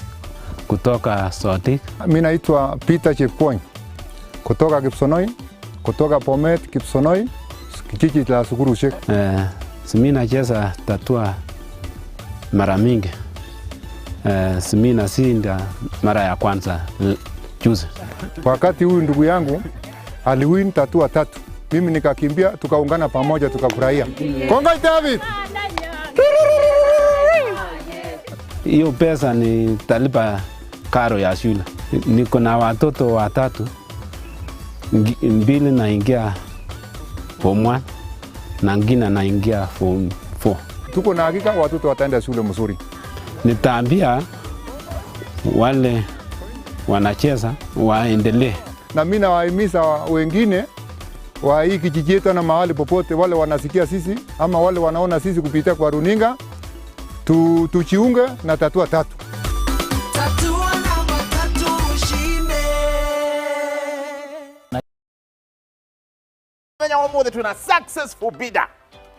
kutoka Sotik. Mimi naitwa Peter Chepkwony kutoka Kipsonoi, kutoka Bomet Kipsonoi, kijiji la Sukurushek. Mimi nacheza tatua mara mingi. Mimi nashinda mara ya kwanza juzi. Wakati huyu ndugu yangu aliwin tatua 3. Mimi nikakimbia, tukaungana pamoja tukafurahia. Kongai David. Hiyo pesa ni talipa karo ya shule. Niko na watoto 3, 2 naingia form 1 na ngine naingia form 4. Tuko na hakika watoto wataenda shule mzuri. Nitaambia wale wanacheza waendelee. Na mimi nawahimiza wengine wa hii kijiji yetu na mahali popote, wale wanasikia sisi ama wale wanaona sisi kupitia kwa runinga, tuchiunge na tatua 3. Tatua namba 3 ushinde. Menya ũmũthĩ twĩna successful bidder.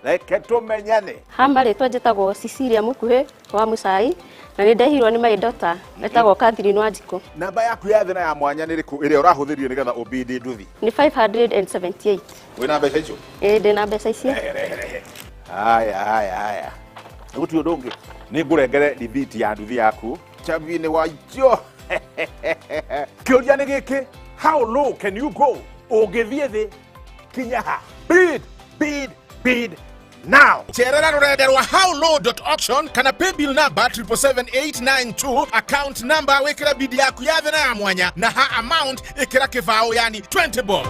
Reke tũmenyane. Hamba rĩtwa njĩtagwo Cecilia Mukuhĩ wa Mũcai na nĩ ndehirwo nĩ my daughter etagwo Catherine Wanjikũ. Namba yaku ya thĩna ya mwanya nĩ ĩrĩkũ ĩrĩa ũrahũthĩrire nĩgetha ũbidi nduthi? Nĩ 578. Wĩna mbeca icio? Ĩĩ ndĩna mbeca icio. Rehe. Haya haya haya. Gũtirĩ ũndũ ũngĩ. Nĩ ngũrengere rithiti ya nduthi yaku. Chambi-inĩ wa icio. Kĩũria nĩ gĩkĩ, how low can you go? Ũngĩthiĩ thĩ kinya ha? Bid, bid, bid now. Cherera rurenda rwa howlow.auction kana paybill number 777892, account number wikira bid yaku ya thina ya mwanya na ha amount ikira kibao yani 20 bob.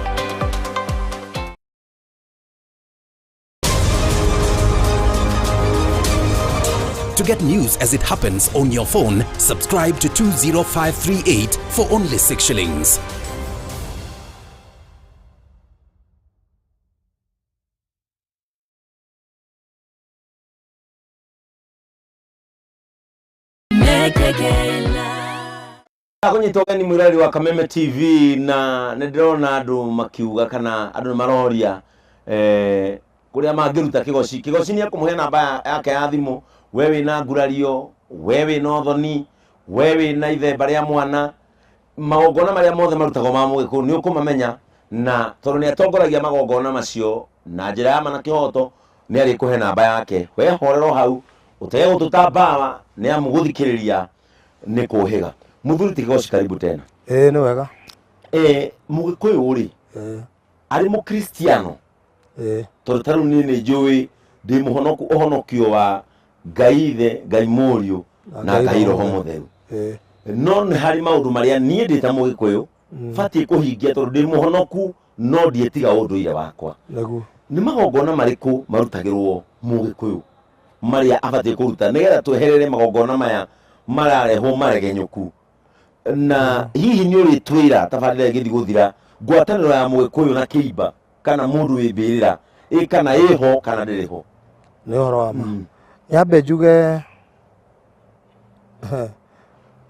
To get news as it happens on your phone, subscribe to 20538 for only 6 shillings. Kũnyita ũgeni mwĩroreri wa Kameme TV na nĩ ndĩrona andũ makiuga kana andũ nĩ maroria kũrĩa mangĩruta Kĩgoci. Kĩgoci nĩ ekũmũhe namba yake ya thimũ. We wĩna ngurario, we wĩna ũthoni, we wĩna ithemba rĩa mwana, magongona marĩa mothe marutagwo ma Mũgĩkũyũ nĩ ũkũmamenya, na tondũ nĩ atongoragia magongona macio na njĩra ya ma na kĩhoto, nĩ arĩkũhe namba yake. We horero hau ũtege gũtũta mbawa nĩ amu gũthikĩrĩria nĩ kũhĩga. Mũthuri ti Kĩgoci, karibu tena. Nĩ wega. Mũgĩkũyũ rĩ, arĩ mũkristiano, tondũ ta rĩu niĩ nĩ njũĩ ndĩ mũhonoku ũhonokio wa Ngai Ithe, Ngai Mũriũ na Ngai Roho Mũtheru. No nĩ harĩ maũndũ marĩa niĩ ndĩ ta Mũgĩkũyũ batiĩ kũhingia tondũ ndĩ mũhonoku no ndiĩtiga ũndũire wakwa. Nĩ magongona marĩkũ marutagĩrwo Mũgĩkũyũ marĩa abatiĩ kũruta nĩgetha tweherere magongona maya mararehwo maregenyũku? Na hihi nĩ ũrĩtwĩra tabarĩra ĩgĩthiĩ gũthira ngwatanĩro ya Mũgĩkũyũ na kĩimba kana mũndũ wĩ mbĩrĩra ĩ kana ĩho kana ndĩrĩ ho? Nĩ ũhoro wa ma. Nyambe njuge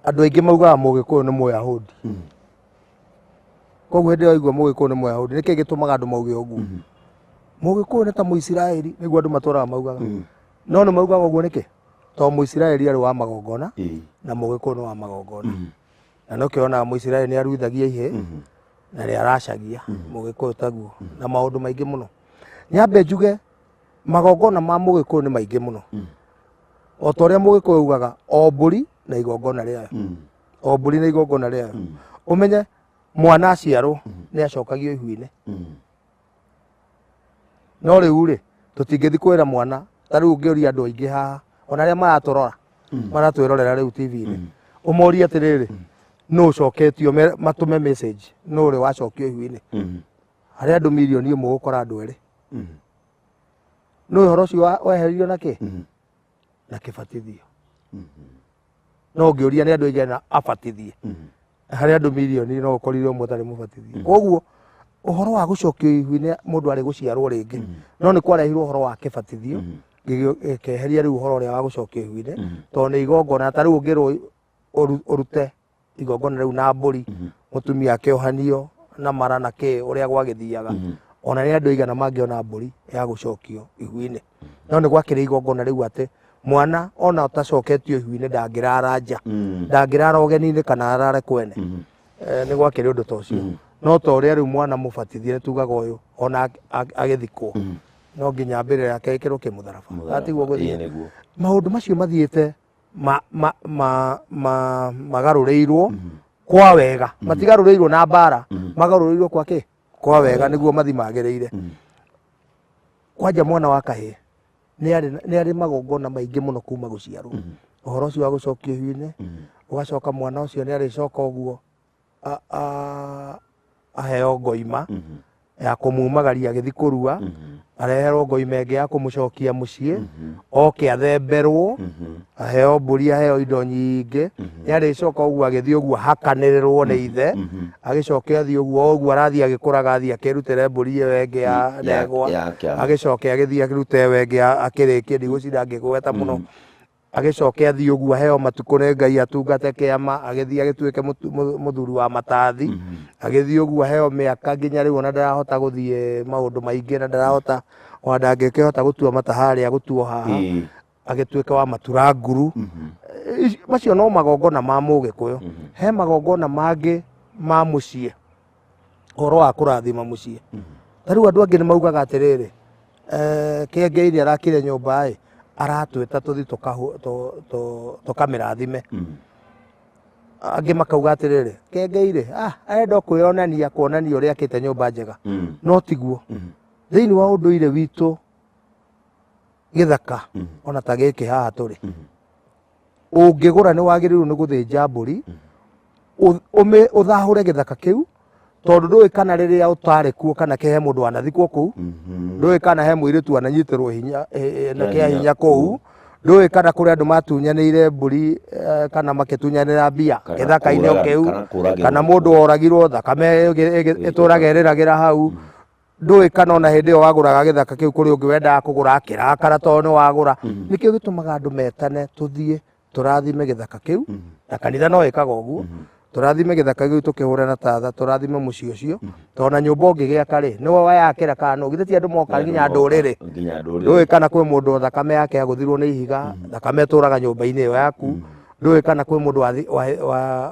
andũ aingĩ maugaga Mũgĩkũyũ nĩ Mũyahudi. Koguo hĩndĩ ĩrĩa waigua Mũgĩkũyũ nĩ Mũyahudi, nĩkĩ gĩtũmaga andũ mauge ũguo? Mũgĩkũyũ nĩ ta Mũisiraeli, nĩguo andũ matũraga maugaga. No nĩ maugaga ũguo nĩkĩ? Tondũ Mũisiraeli arĩ wa magongona na Mũgĩkũyũ nĩ wa magongona. Na nĩkĩo wonaga Mũisiraeli nĩ aruithagia ihĩĩ na nĩ aracagia, Mũgĩkũyũ taguo, na maũndũ maingĩ mũno. Nyambe njuge magongona ma Mũgĩkũyũ nĩ maingĩ mũno. O ta ũrĩa Mũgĩkũyũ augaga, o mbũri na igongona rĩayo. O mbũri na igongona rĩayo. Ũmenye mwana aciarwo nĩ acokagio ihu-inĩ. No rĩu rĩ, tũtingĩthiĩ kwĩra mwana, ta rĩu ũngĩũria andũ aingĩ haha, ona arĩa maratũrora, maratwĩrorera rĩu TV-inĩ, ũmorie atĩrĩrĩ, nũ ũcoketio, matũme message, nũ ũrĩ wacokio ihu-inĩ. Harĩ andũ mirioni 1 ũgũkora andũ erĩ. Nũ ũhoro ũcio weheririo na kĩ? Na kĩbatithio no ngĩũria nĩ andũ aigana abatithie harĩ andũ mirioni no ũkorire ũmwe ũtarĩ mũbatithie. Koguo ũhoro wa gũcokio ihu-inĩ mũndũ arĩ gũciarwo rĩngĩ, no nĩ kwarehirwo ũhoro wa kĩbatithio gĩkeheria rĩu ũhoro ũrĩa wa gũcokio ihu-inĩ, tondũ nĩ igongona. Ta rĩu ũngĩrwo ũrute igongona rĩu na mbũri, mũtumia akĩohanio na mara na kĩ ũrĩa gwagĩthiaga, ona nĩ andũ aigana mangĩona mbũri ya gũcokio ihu-inĩ? No nĩ gwakĩrĩ igongona rĩu atĩ mwana ona ũtacoketio ihu-inĩ ndangĩrara nja, ndangĩrara ũgeni-inĩ kana arare kwene. Nĩ gwakĩrĩ ũndũ ta ũcio. No ta ũrĩa rĩu mwana mũbatithie nĩ tugaga ũyũ ona agĩthikwo no nginya mbĩrĩra yake ĩkĩrwo kĩmũtharaba, atiguo gũthiĩ. Nĩguo. Maũndũ macio mathiĩte magarũrĩirwo kwa wega, matigarũrĩirwo na mbara, magarũrĩirwo kwa kĩ kwa wega nĩguo mathi magĩrĩire. Kwanja mwana wa kahĩĩ nĩ arĩ magongona maingĩ mũno kuma gũciarwo, ũhoro ũcio wa gũcokio ihu-inĩ, ũgacoka mwana ũcio nĩ arĩcoka ũguo aheo ngoima ya kũmumagaria agĩthiĩ kũrua, areherwo ngoima ĩngĩ ya kũmũcokia mũciĩ, oke athemberwo, aheo mbũri, aheo indo nyingĩ. Nĩ arĩcoka ũguo agĩthiĩ ũguo hakanĩrĩrwo nĩ ithe, agĩcoke athiĩ ũguo ũguo arathiĩ agĩkũraga, athiĩ akĩrutĩre mbũri ĩyo ĩngĩ ya ndegwa, ya kĩama. Agĩcoke agĩthiĩ akĩrute ĩyo ĩngĩ akĩrĩkie, ndigũcinda ngĩgweta mũno. Agĩcoke athiĩ ũguo aheo matukũ nĩ Ngai atungate kĩama, agĩthiĩ agĩtuĩke mũthuri wa matathi, agĩthiĩ ũguo aheo mĩaka nginya rĩu ona ndarahota gũthiĩ maũndũ maingĩ na ndarahota ona ndangĩkĩhota gũtua mata harĩa gũtuo haha, agĩtuĩka wa matura nguru. Macio no magongona ma mũgĩkũyũ. He magongona mangĩ ma mũciĩ, ũhoro wa kũrathima mũciĩ. Ta rĩu andũ angĩ nĩ maugaga atĩrĩrĩ, kĩengei arakire nyũmba ĩ aratwĩta tũthi tũkamĩrathime. Angĩ makauga atĩrĩrĩ, kĩengei rĩ, arenda o kwĩyonania, kuonania ũrĩa akĩte nyũmba njega. No tiguo. Thĩinĩ wa ũndũire witũ gĩthaka ona ta gĩkĩ haha tũrĩ, ũngĩgũra nĩ wagĩrĩirwo nĩ gũthĩnja mbũri, ũthahũre gĩthaka kĩu, tondũ ndũĩ kana rĩrĩa ũtarĩ kuo kana kĩhe mũndũ wanathikwo kũu, ndũĩ kana he mũirĩtu wananyitĩrwo hinya na kĩa hinya kũu, ndũĩ kana kũrĩ andũ matunyanĩire mbũri kana makĩtunyanĩra mbia Kana gĩthaka-inĩ o kĩu, kana kũragĩrwo. Kana mũndũ oragirwo thakame ĩtũraga ĩrĩragĩra hau. Ndũĩ kana ona hĩndĩ ĩyo wagũraga gĩthaka kĩu kũrĩ ũngĩ wendaga kũgũra akĩrakara tondũ nĩ wagũra. Nĩkĩo gĩtũmaga andũ metane tũthiĩ tũrathime gĩthaka kĩu, na kanitha no ĩkaga ũguo, tũrathime gĩthaka kĩu tũkĩhũre na tatha, tũrathime mũciĩ ũcio, tondũ na nyũmba ũngĩgĩaka rĩ, nĩwe wayakĩra kana nũ? Githĩ ti andũ moka nginya ndũrĩrĩ? Nginya ndũrĩrĩ. Ndũĩ kana kwĩ mũndũ thakame yake yagũthirwo nĩ ihiga, thakame ĩtũraga nyũmba-inĩ ĩyo yaku. Ndũĩ kana kwĩ mũndũ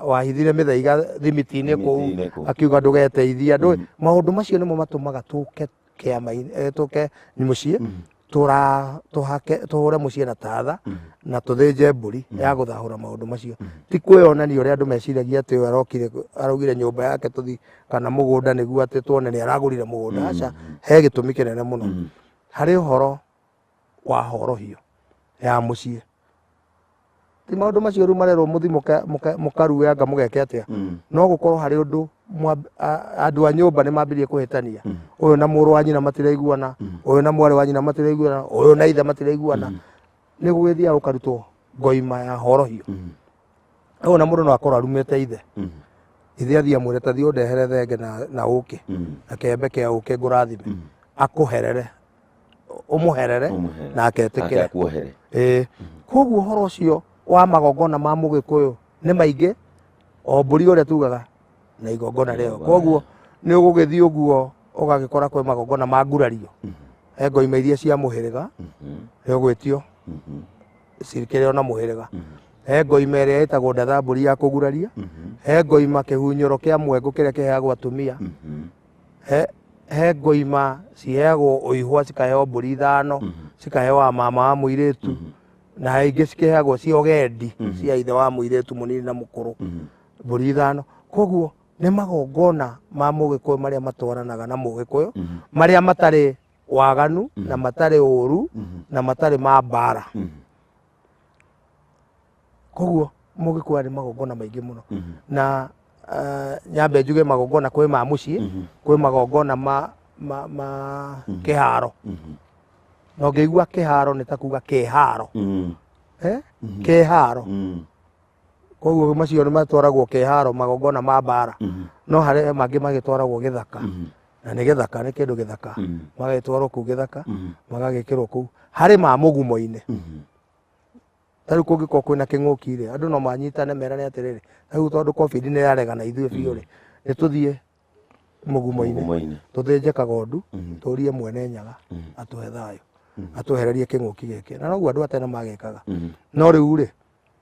wahithire mĩthaiga thimiti-inĩ kũu, Thimiti-inĩ kũu. Akiuga ndũgeteithia. Ndũĩ maũndũ macio nĩmo matũmaga tũke kĩama-inĩ, tũke mũciĩ, tũra tũhake tũhũre mũciĩ na tatha na tũthĩnje mbũri ya gũthahũra maũndũ macio. Ti kwĩyonania ũrĩa andũ meciragia atĩ ũyũ arokire araugire nyũmba yake tũthi kana mũgũnda nĩguo atĩ tuone nĩ aragũrire mũgũnda. Aca, he gĩtũmi kĩnene mũno. Harĩ ũhoro wa horohio ya mũciĩ, ti maũndũ macio rĩu marerwo mũthi mũkarue anga mũgeke atĩa. No gũkorwo harĩ ũndũ andũ a nyũmba nĩ mambirie kũhĩtania, ũyũ na mũrũ wa nyina matiraiguana, ũyũ na mwarĩ wa nyina matiraiguana, ũyũ na ithe matiraiguana, nĩ gũgĩthiaga gũkarutwo ngoima ya horohio. Ũyũ na mũndũ no akorwo arumĩte ithe, ithe athiĩ amwĩre ta thiĩ ũndehere thenge na ũkĩ na kĩembe kĩa ũkĩ ngũrathime, akũherere, ũmũherere nake etĩkĩre. Nake akuohere. Ĩĩ, koguo ũhoro ũcio wa magongona ma mũgĩkũyũ nĩ maingĩ, o mbũri ũrĩa tugaga na igongona rĩao. Koguo nĩ ũgũgĩthiĩ ũguo ũgagĩkora kwĩ magongona ma ngurario, he ngoima iria cia mũhĩrĩga nĩ ũgwĩtio cirikĩrĩ ona mũhĩrĩga, he ngoima ĩrĩa ĩtagwo ndatha mbũri ya kũguraria, he ngoima kĩhunyũro kĩa mwengũ kĩrĩa kĩheagwo atumia, he ngoima ciheagwo ũihwa cikaheo mbũri 5, cikaheo wa mama wa mũirĩtu, na ingĩ cikĩheagwo cia ũgendi cia ithe wa mũirĩtu mũnini na mũkũrũ, mbũri 5. Koguo nĩ magongona ma mũgĩkũyũ marĩa matwaranaga na mũgĩkũyũ, marĩa matarĩ waganu na matarĩ ũru na matarĩ ma mbara. Koguo mũgĩkũyũ arĩ magongona maingĩ mũno. Na nyambe njuge magongona kwĩ ma mũciĩ, kwĩ magongona ma kĩharo. Na ũngĩigua kĩharo nĩ ta kuga kĩharo. Kĩharo. Koguo macio nĩ matwaragwo kĩharo, magongona ma mbara. No harĩ mangĩ magĩtwaragwo gĩthaka, na nĩ gĩthaka, nĩ kĩndũ gĩthaka, magagĩtwarwo kũu gĩthaka, magagĩkĩrwo kũu harĩ ma mũgumo-inĩ. Ta rĩu kũngĩkorwo kwĩna kĩng'ũki rĩ, andũ no manyitane merane atĩrĩrĩ, rĩu tondũ COVID nĩ yaregana ithuĩ biũ rĩ, nĩ tũthiĩ mũgumo-inĩ, Mũgumo-inĩ. Tũthĩnje kagondu, tũrie mwene Nyaga atũhe thayũ, atwehererie kĩng'ũki gĩkĩ. Na noguo andũ a tene magĩkaga. No rĩu rĩ,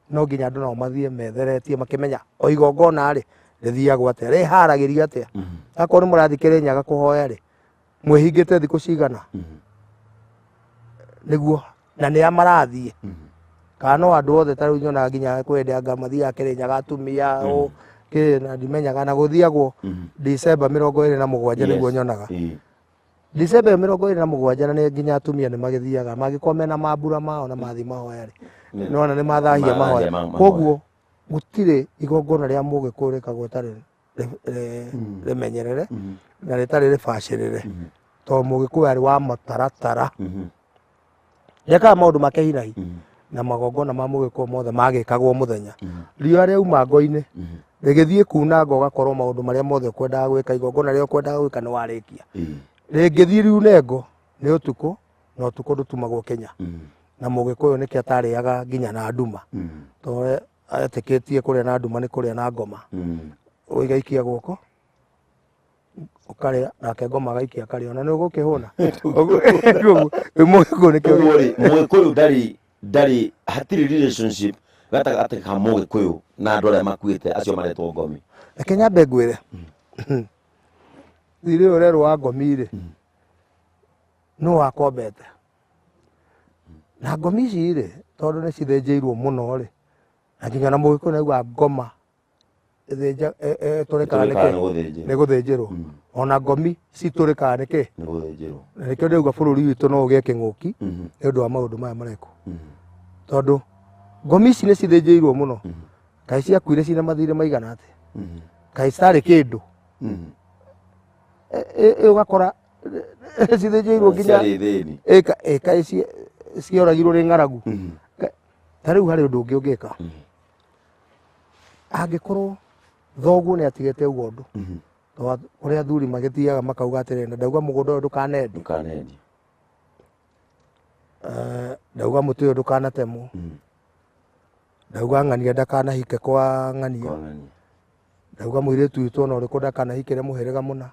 no nginya andũ nao mathiĩ metheretie, makĩmenya o igongona rĩ rĩthiagwo atĩa, rĩharagĩrio atĩa. Akorwo nĩ mũrathiĩ Kĩrĩnyaga kũhoya rĩ, mwĩhingĩte thikũ cigana nĩguo, na nĩa marathiĩ, kana no andũ othe? Ta rĩu nyonaga nginya kwĩ anga mathiaga Kĩrĩnyaga atumia ũ kĩ, na ndimenyaga. Na gũthiagwo December 27 nĩguo nyonaga. December 27, na nĩ nginya atumia nĩ magĩthiaga mangĩkorwo mena mambura mao na mathiĩ mahoya rĩ, nĩwona nĩ mathahia mahoya. Koguo gũtirĩ igongona rĩa Mũgĩkũyũ rĩkagwo rĩtarĩ rĩmenyerere na rĩtarĩ rĩbacĩrĩre, tondũ Mũgĩkũyũ arĩ wa mũtaratara, ndekaga maũndũ make hinahi. Na magongona ma Mũgĩkũyũ mothe magĩkagwo mũthenya riũa rĩauma ngo-inĩ rĩgĩthiĩ kuna ngo, ũgakorwo maũndũ marĩa mothe ũkwendaga gwĩka, igongona rĩrĩa ũkwendaga gwĩka nĩ warĩkia. Rĩngĩthiĩ riune ngo nĩ ũtukũ, na ũtukũ ndũtumagwo kĩnya. Na Mũgĩkũyũ nĩkĩo atarĩaga nginya na nduma, tondũ etĩkĩtie kũrĩa na nduma nĩ kũrĩa na ngoma. Ũigaikia guoko ũkarĩa, nake ngoma agaikia akarĩa, ona nĩ ũgũkĩhũna. Rĩu Mũgĩkũyũ nĩkĩo. Ũguo rĩ, Mũgĩkũyũ ndarĩ hatirĩ relationship gatagatĩ ka Mũgĩkũyũ na andũ arĩa makuĩte, acio maretwo ngomi? Reke nyambe ngwĩre, thirĩ ũyũ ũrerwo wa ngomi rĩ, nũ wakombete? Na ngomi ici rĩ, tondũ nĩ cithĩnjĩirwo mũno rĩ, na nginya na Mũgĩkũyũ nĩauga ngoma ĩtũrĩkaga Ĩtũrĩkaga nĩkĩ? nĩ gũthĩnjĩrwo. Nĩ gũthĩnjĩrwo. Ona ngomi citũrĩkaga nĩkĩ? Nĩ gũthĩnjĩrwo. Na nĩkĩo ndĩrauga bũrũri witũ no ũgĩe kĩng'ũki nĩ ũndũ wa maũndũ maya marekwo, tondũ ngomi ici nĩ cithĩnjĩirwo mũno. Kaĩ ciakuire cina mathirĩ maigana atĩa? Kaĩ citarĩ kĩndũ? Ũgakora cithĩnjĩirwo nginya Ciarĩ thĩni. Ĩ, kaĩ cioragirwo nĩ ng'aragu? Ta rĩu harĩ ũndũ ũngĩ ũngĩka angĩkorwo thoguo nĩ atigĩte ũguo, ũndũ tondũ kũrĩ athuri magĩthiaga makauga atĩrĩrĩ, na ndauga mũgũnda ũyũ ndũkanendio. Ndũkanendio. Ndauga mũtĩ ũyũ ndũkanatemwo, ndauga ng'ania ndakanahike kwa ng'ania, ndauga mũirĩtu witũ ona ũrĩkũ ndakanahikĩre mũhĩrĩga mũna.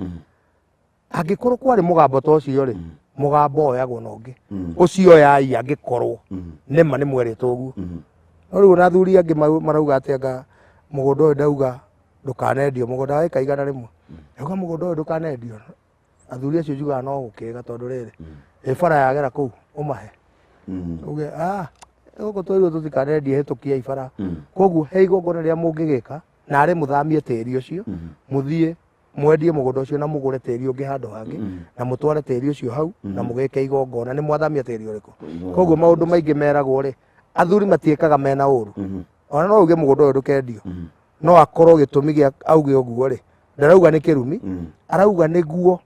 Angĩkorwo kwarĩ mũgambo ta ũcio rĩ, mũgambo oyagwo na ũngĩ ũcio yai, angĩkorwo nĩma nĩ mwerĩtwo ũguo. No rĩu ona athuri angĩ marauga atĩ anga mũgũnda ũyũ ndauga ndũkanendio, mũgũnda wa ĩka 100, ndauga mũgũnda ũyũ ndũkanendio. Athuri acio njugaga no gũkĩga, tondũ rĩrĩ, ĩ bara yagera kũu ũmahe uge, ah, gũkũ twĩrirwo tũtikanendie, hĩtũkiai bara. Koguo he igongona rĩrĩa mũngĩgĩka narĩ mũthamie tĩri ũcio, mũthiĩ mwendie mũgũnda ũcio na mũgũre tĩri ũngĩ handũ hangĩ, na mũtware tĩri ũcio hau na mũgĩke igongona. Nĩ mwathamia tĩri ũrĩkũ? Koguo maũndũ maingĩ meragwo rĩ, athuri matiĩkaga mena ũru. Ona no uge mũgũnda ũyũ ndũkendio, no akorwo gĩtũmi gĩa auge ũguo rĩ, ndarauga nĩ kĩrumi, arauga nĩguo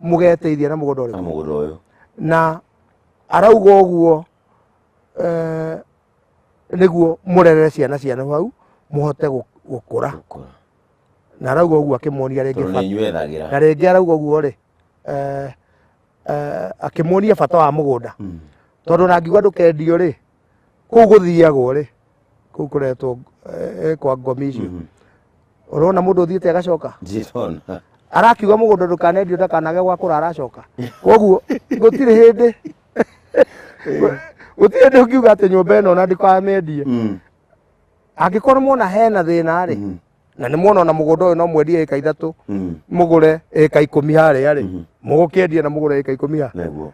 mũgeteithia na mũgũnda ũrĩkũ? Na mũgũnda ũyũ. Na arauga ũguo nĩguo mũrerere ciana cianyu hau, mũhote gũkũra. Na arauga ũguo akĩmuonia rĩngĩ Tondũ nĩ inyuethagĩra. Na rĩngĩ arauga ũguo rĩ, akĩmuonia bata wa mũgũnda, tondũ ona angiuga ndũkendio rĩ, kũu gũthiagwo rĩ, kũu kũretwo kwa ngomi icio, ũrona mũndũ ũthiĩte agacoka? Ndirona. Arakiuga mũgũnda ndũkanendio ndakanage gwa kũrara acoka. Koguo gũtirĩ hĩndĩ ũngiuga atĩ nyũmba ĩno ona ndikamĩendie. Angĩkorwo mwona hena thĩna rĩ, na nĩ mwona ona mũgũnda ũyũ no mwendie ĩka 3, mũgũre ĩka 10 harĩa rĩ, mũgũkĩendia na mũgũre ĩka 10 ha. Nĩguo,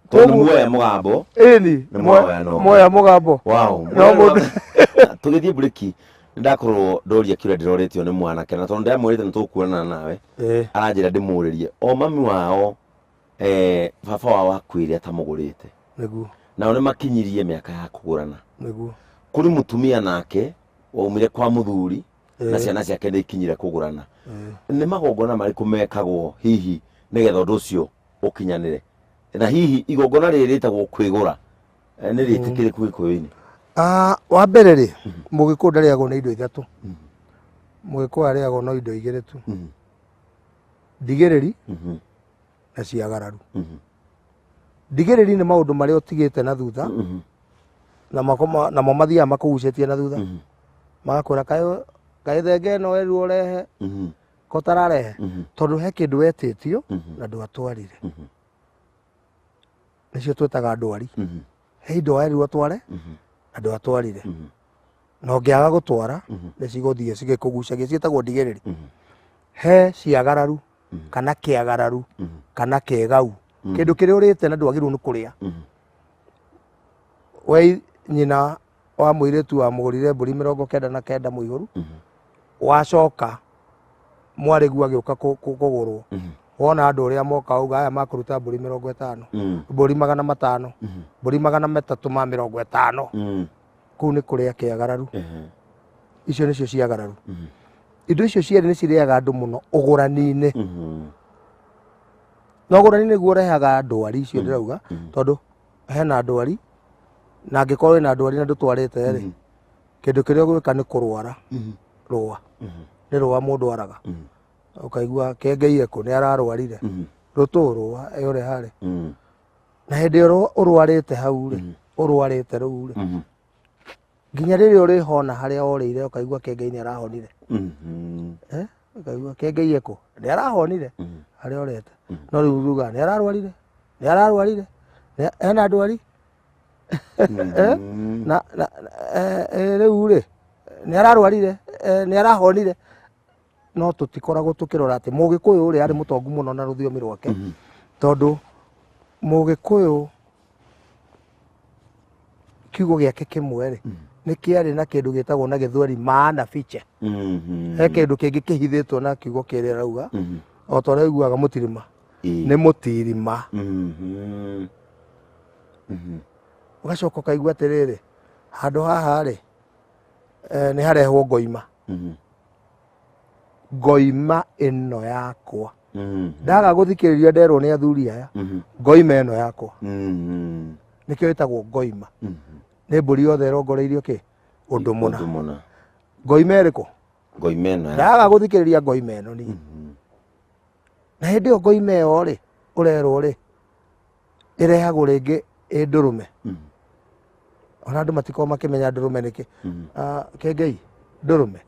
tondũ nĩ muoya mũgambo. Ĩni. Nĩ muoya no. Moya mũgambo. Wow. No mũndũ Tũgĩthiĩ breki ndakorwo ndoria kĩũria ndĩrorĩtio nĩ mwanake, na tondũ ndĩramwĩrĩte nĩ tũkuonana nawe, aranjĩra ndĩmũrĩrie o mami wao, baba wao akuire atamũgũrĩte. Nao nĩ makinyirie mĩaka ya kũgũrana. Kũrĩ mũtumia nake waumire kwa mũthuri na ciana ciake nĩ ikinyire kũgũrana. Nĩ magongona marĩkũ mekagwo hihi nĩgetha ũndũ ũcio ũkinyanĩre? Na hihi igongona rĩrĩ rĩtagwo kwĩgũra, nĩ rĩtĩkĩrĩku gĩkũyũ-inĩ? Ah, wa mbere rĩ, mũgĩkũyũ ndarĩagwo nĩ indo ithatũ. Mũgĩkũyũ arĩagwo no indo igĩrĩ tu, ndigĩrĩri na ciagararu. Ndigĩrĩri nĩ maũndũ marĩa ũtigĩte na thutha, na namo mathiaga makũgucĩtie na thutha, magakwĩra kaĩ thenge ĩno werirwo ũrehe ko ũtararehe, tondũ he kĩndũ wetĩtio na ndwatwarire. Nĩcio twĩtaga ndwari. He indo werirwo ũtware na ndwatwarire, na ũngĩaga gũtwara nĩ cigũthiĩ cigĩkũgucagia, ciĩtagwo ndigĩrĩri. He ciagararu kana kĩagararu kana kĩgau, kĩndũ kĩrĩa ũrĩte na ndwagĩrĩirwo nĩ kũrĩa. We nyina wa mũirĩtu wamũgũrire mbũri 99 mũihũru, wacoka mwarĩguo agĩũka kũgũrwo, wona andũ ũrĩa moka auga aya makũruta mbũri 50, mbũri 500, mbũri 350, kũu nĩ kũrĩa kĩagararu. Icio nĩcio ciagararu. Indo icio cierĩ nĩ cirĩaga andũ mũno ũgũrani-inĩ. Na ũgũrani nĩguo ũrehaga ndwari icio ndĩrauga, tondũ hena ndwari, na angĩkorwo wĩna ndwari na ndũtwarĩte rĩ, kĩndũ kĩrĩa ũgwĩka nĩ kũrwara. Rũa nĩ rũa mũndũ araga, ũkaigua kengeire kũ nĩ ararwarire, rũtũ rũa ĩũrĩa harĩ. Na hĩndĩ ĩrĩa ũrwarĩte hau rĩ, ũrwarĩte rĩu rĩ, nginya rĩrĩa ũrĩhona harĩa orĩire, ũkaigua kengei nĩ arahonire. Ũkaigua kengei kũ nĩ arahonire harĩa orete, no rĩu ugaga nĩ ararwarire, nĩ ararwarire, ena ndwari. Na rĩu rĩ nĩ ararwarire, nĩ arahonire. No tũtikoragwo tũkĩrora atĩ mũgĩkũyũ ũrĩa arĩ mũtongu mũno na rũthiomi rwake, tondũ mũgĩkũyũ kiugo gĩake kĩmwe rĩ nĩ kĩarĩ na kĩndũ gĩtagwo na gĩthweri maana fiche. He kĩndũ kĩngĩ kĩhithĩtwo na kiugo kĩrĩa arauga, o ta ũrĩa ũiguaga mũtirima nĩ mũtirima. Ũgacoka ũkaigua atĩrĩrĩ, handũ haha rĩ, nĩ harehwo ngoima. Ngoima ĩno yakwa ndaga gũthikĩrĩria nderwo nĩ athuri aya, ngoima ĩno yakwa nĩkĩo ĩtagwo ngoima. Nĩ mbũri yothe ĩrongoreirio kĩ ũndũ mũna. Ngoima ĩrĩkũ? Ngoima ĩno. Ndaga gũthikĩrĩria ngoima ĩno niĩ. Na hĩndĩ ĩyo ngoima ĩyo rĩ ũrerwo rĩ ĩrehagwo rĩngĩ ĩ ndũrũme. Ona andũ matikoragwo makĩmenya ndũrũme nĩkĩ. Kengei ndũrũme.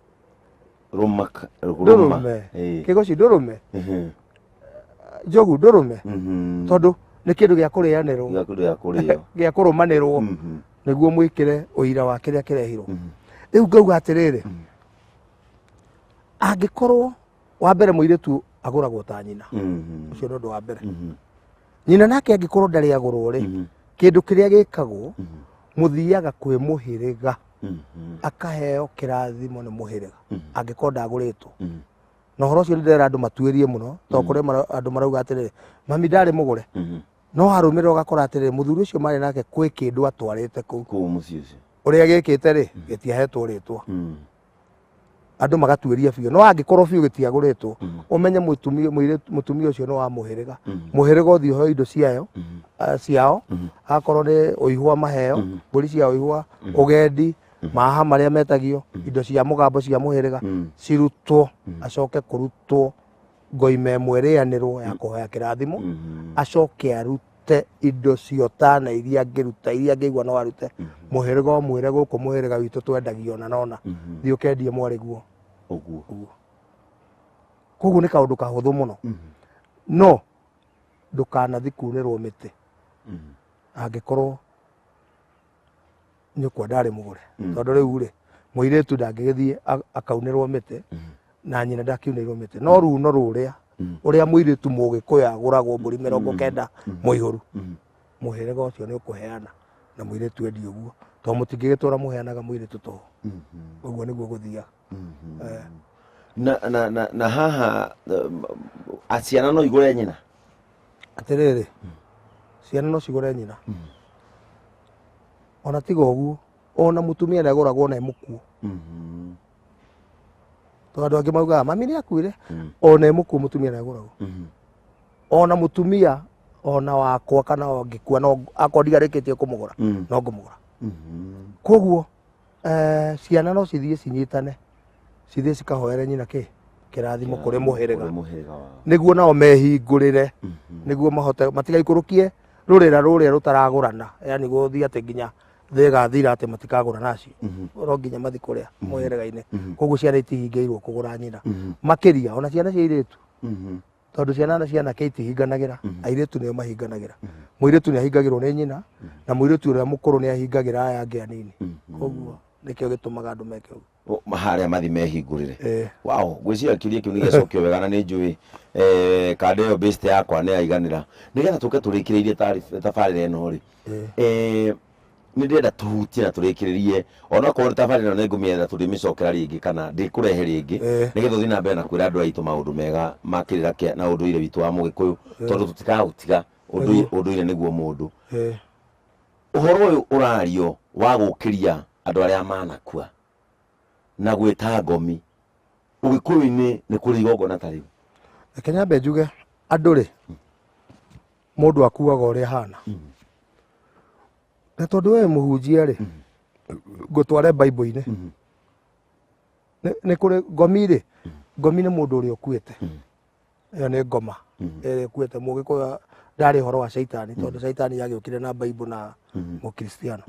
Ndũrũme. Kĩgoci ndũrũme. Njogu ndũrũme. Tondũ nĩ kĩndũ gĩa kũrĩanĩrwo. Gĩa kũrũmanĩrwo. Nĩguo mwĩkĩre ũira wa kĩrĩa kĩrehirwo. Rĩu ngauga atĩrĩrĩ, angĩkorwo wa mbere mũirĩtu agũragwo ta nyina, ũcio nĩ ũndũ wa mbere. Nyina nake angĩkorwo ndarĩ agũrwo rĩ, kĩndũ kĩrĩa gĩkagwo mũthiaga kwĩ mũhĩrĩga, akaheo kĩrathimo nĩ mũhĩrĩga angĩkorwo ndagũrĩtwo. Na ũhoro ũcio nĩ ndĩrera andũ matuĩrie mũno, tondũ kũrĩ andũ marauga atĩrĩrĩ, mami ndarĩ mũgũre. No harũmĩrĩra ũgakora atĩrĩrĩ, mũthuri ũcio marĩ nake kwĩ kĩndũ atwarĩte kũu. Kũu mũciĩ ũcio. Ũrĩa gĩkĩte rĩ, gĩtiahetwo rĩtwa. Andũ magatuĩria biũ. No angĩkorwo biũ gĩtiagũrĩtwo, ũmenye mũtumia ũcio nĩ wa mũhĩrĩga. Mũhĩrĩga ũthiĩ ũheo indo ciayo, ciao, akorwo nĩ ũihwa maheo, mbũri cia ũihwa, ũgendi, maha marĩa metagio, indo cia mũgambo cia mũhĩrĩga, cirutwo, acoke kũrutwo ngoima ĩmwe ĩrĩanĩrwo ya kũhoya kĩrathimo, acoke arute indo ciotana iria angĩruta, iria angĩigua no arute. Mũhĩrĩga ũmwĩre gũkũ mũhĩrĩga witũ twendagio na nona, thiĩ ũkendie mwarĩguo. Ũguo. Koguo nĩ kaũndũ kahũthũ mũno. No ndũkanathiĩ kunĩrwo mĩtĩ angĩkorwo nyũkwa ndarĩ mũgũre. Tondũ rĩu rĩ, mũirĩtu ndangĩgĩthiĩ akaunĩrwo mĩtĩ, na nyina ndakiunĩirwo mĩtĩ. No runo rũrĩa ũrĩa mũirĩtu mũgĩkũyũ agũragwo mbũri 90 mũihũru, mũhĩrĩga ũcio nĩ ũkũheana na mũirĩtu endio ũguo, tondũ mũtingĩgĩtũra mũheanaga mũirĩtu tũhũ. Ũguo nĩguo gũthiaga. Na haha ciana no igũre nyina? Atĩrĩrĩ, ciana no cigũre nyina. Ona tiga ũguo, ona mũtumia nĩagũragwo na e mũkuũ. Tondũ andũ angĩ maugaga mami nĩakuire, ona e mũkuũ mũtumia nĩagũragwo. Ona mũtumia ona wakwa kana angĩkua no akorwo ndiarĩkĩtie kũmũgũra, no ngũmũgũra. Koguo ciana no cithiĩ cinyitane, cithiĩ cikahoere nyina kĩ kĩrathimo kũrĩ mũhĩrĩga, Kũrĩ mũhĩrĩga wao. Nĩguo nao mehingũrĩre, nĩguo mahote matigaikũrũkie rũrĩra rũrĩa rũtaragũrana, yani gũthiĩ atĩ nginya thĩ ĩgathira atĩ matikagũrana acio, no nginya mathiĩ kũrĩa mũhĩrĩga-inĩ. Koguo ciana itihingĩirwo kũgũra nyina, makĩria ona ciana cia airĩtu, tondũ ciana na cianake itihinganagĩra, airĩtu nĩo mahinganagĩra. Mũirĩtu nĩ ahingagĩrwo nĩ nyina, na mũirĩtu ũrĩa mũkũrũ nĩ ahingagĩra aya angĩ anini. Koguo nĩkĩo gĩtũmaga andũ meke ũguo. Harĩa mathi mehingũrĩre. Eh. Wow, ngwĩciria kĩũria kĩu nĩ gĩacokio wega, na nĩ njũĩ kanda ĩyo best yakwa nĩ yaiganĩra. Nĩgetha tũke tũrĩkĩrĩirie tabarĩra ĩno rĩ, nĩ ndĩrenda tũhutie na tũrĩkĩrĩrie, onokorwo nĩ tabarĩra ĩno nĩ ngũmĩetha tũrĩmĩcokera rĩngĩ kana ndĩkũrehe rĩngĩ, nĩgetha ũthiĩ na mbere na kwĩra andũ aitũ maũndũ mega ma kĩrĩra kĩa na ũndũire witũ wa Mũgĩkũyũ, tondũ tũtikaũtiga. Ũndũire nĩguo mũndũ. Ũhoro ũyũ ũrario wa gũkĩria andũ arĩa manakua na gwĩta ngomi, Ũgĩkũyũ-inĩ nĩ kũrĩ igongona ta rĩu? Reke nyambe njuge, andũ rĩ, mũndũ akuaga ũrĩa ahana. Na tondũ we mũhunjia rĩ, ngũtware Bible-inĩ. Nĩ kũrĩ ngomi rĩ, ngomi nĩ mũndũ ũrĩa ũkuĩte. Ĩyo nĩ ngoma ĩrĩa ĩkuĩte. Mũgĩkũyũ ndarĩ ũhoro wa caitani, tondũ caitani yagĩũkire na Bible na Mũkristiano.